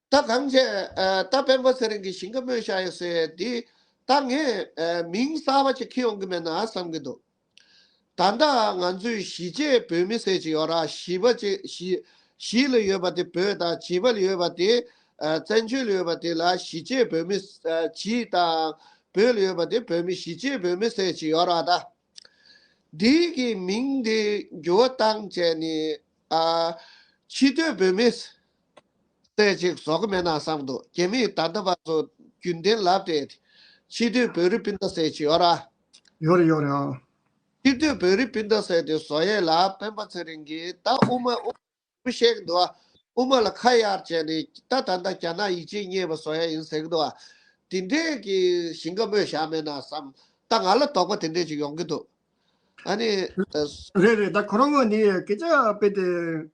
ད་གང་བྱས་ཨ་ད་སྤེན་པ་ཚེ་རིང་གིས་ཞིང་ཁ་རྨོས་བཞག་ཡོད་ཟེར་དེ་ད་ངས་ཨ་མིང་གསར་པ་ཅིག་འཁྱེར་ཡོང་གི་མེད་ན་བསམ་གི་འདུག་ད་ལྟ་ང་ཚོས་གཞིས་བྱེས་བོད་མི་ཟེར་ཅིག་ཡོད་ར། གཞིས་པ་ཅིག་གཞིས་གཞིས་ལ་ཡོད་པ་དེ་བོད་དང་བྱིས་པ་ལ་ཡོད་པ་དེ་ཨ་བཙན་བྱོལ་ལ་ཡོད་པ་དེ་ལ་གཞིས་བྱེས་བོད་མི་ཨ་གཞིས་དང་བོད་ལ་ཡོད་པ་དེ་བོད་མི་གཞིས་བྱེས་བོད་མི་ཟེར་ཅིག་ཡོད་ར་ད། འདི་གི་མིང་འདི་འགྱུར་བ་བཏང་བྱས་ནས་ཨ་ཕྱི་སྡོད་བོད་མི་ཟེར་ཅིག་བཟོ་གི་མེད་ན་བསམ་འདུག་རྒྱ་མིས་ད་ལྟ་བར་དུ་རྒྱུན་ལྡན་ལབ་སྟེ་ཕྱི་སྡོད་བོད་རིགས་སྤུན་ཟླ་ཟེར་ཅིག་ཡོད་ར། ཡོད་རེད་ཡོད་རེད་ཨ། ཕྱི་སྡོད་བོད་རིགས་སྤུན་ཟླ་ཟེར་ཏེ་བཟོ་ཡས་ལ་སྤེན་པ་ཚེ་རིང་གིས་ད་དབུ་མ་དབུ་མ་བཤད་ཀྱི་འདུག་ཨ། དབུ་མ་ལ་ཁ་གཡར་བྱས་ནས་ད་ད་ལྟ་རྒྱ་ནག་ཡིད་ཆེས་རྙེད་པ་བཟོ་ཡས་ཡིན་ཟེར་གྱི་འདུག་ཨ། དེ་འདྲས་ཀྱི་ཞིང་ཁ་རྨོས་བཞག་མེད་ན་བསམ། ད་ང་ལ་དོགས་པ་དེ་འདྲས་ཅིག་ཡོང་གི་འདུག་ཨ་ནི་ཨ་རེད་རེད། ད་ཁོ་རང་ངོས་ནས་སྐད་ཆ་དཔེ་དེ་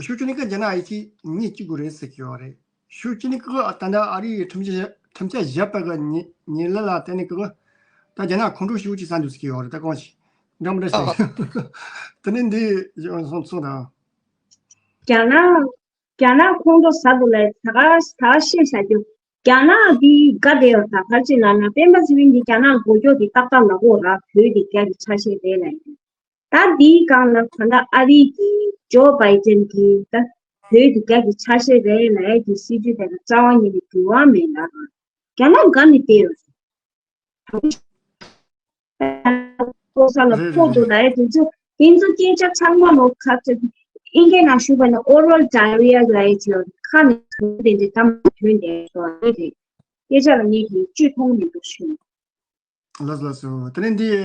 ཤུགས་ཆེ་ནི་ཀ་རྒྱ་ནག་ཨི་ཐི་ཉིས་གཅིག་གོ་རེད་ཟེར་གྱི་ཡོད་རེད། ཤུགས་ཆེ་ནི་ཀ་ད་ལྟ་ཨ་རིའི་ཁྲིམས་ཆད་ཁྲིམས་ཆད་བཞག་པ་གི་ཉིན་ཉིན་ལ་ལ་དེ་ནི་ཀ་ད་རྒྱ་ནག་ཁོང་ཁྲོ་ཤུགས་ཆེ་ཟ་འདུག་ཟེར་གྱི་ཡོད་རེད། ད་གང་ཞིག་འདྲ་མི་འདྲ་ཞིག་དེ་ནི་འདི་སོང་སོང་དང་། རྒྱ་ནག་རྒྱ་ནག་ཁོང་ཁྲོ་ཟ་འདུག་ལ་ད་ག་ད་ག་བཤད་བྱ་རྒྱུ། རྒྱ་ནག་འདི་དགའ་བསྡད་ཡོད་ད་ག་རེ་བྱས་ལབ་ན་སྤེན་པ་ཚེ་རིང་འདི་རྒྱ་ནག་མགོ་སྐྱོག་གི་ཏག་ཏག་ལབ་དགོས་ར། བོད་འདི་རྒྱ་གི་ཆ་ཤས་རེད་ལབ་ཡོད། ད་འདིའི་སྒང་ལ་ད་ལྟ་ཨ་རི་གི་ཇོ་བྷའི་ཏན་གྱིས་ད་བོད་འདི་རྒྱ་གི་ཆ་ཤས་རེད་ལབ་ཡ་གི་སྲིད་ཇུས་དེ་ལ་རྩ་བ་ཉིད་ནས་འགྱུར་བ་མེད་ལ། རྒྱ་ནག་དགའ་ནས་བསྡད་ཡོད་རེད། ལྐོག་ཟ་ལ་རེད་ཕོག་རེད་འདུག་ལབ་ཡ་དེ་ཚོ་དེ་ཚོ་སྐད་ཆ་ཚང་མ་ལོ་ཁ་ཚ་ཨིན་སྐད་ནང་ཞུས་པ་ན་oral diarrhea ལབ་ཡ་ཅིག་ཡོད་རེད། ཁ་ནས་དོན་དེ་འདྲ་གཏམ་ཐོན་བསྡད་ཡོད་རེད། སྐད་ཆ་ལ་ངས་དེ་བཅུད་མཐོང་མི་འདུག་ཞུ། ལགས་སོ་ལགས་སོ། དེ་ནས་འདི།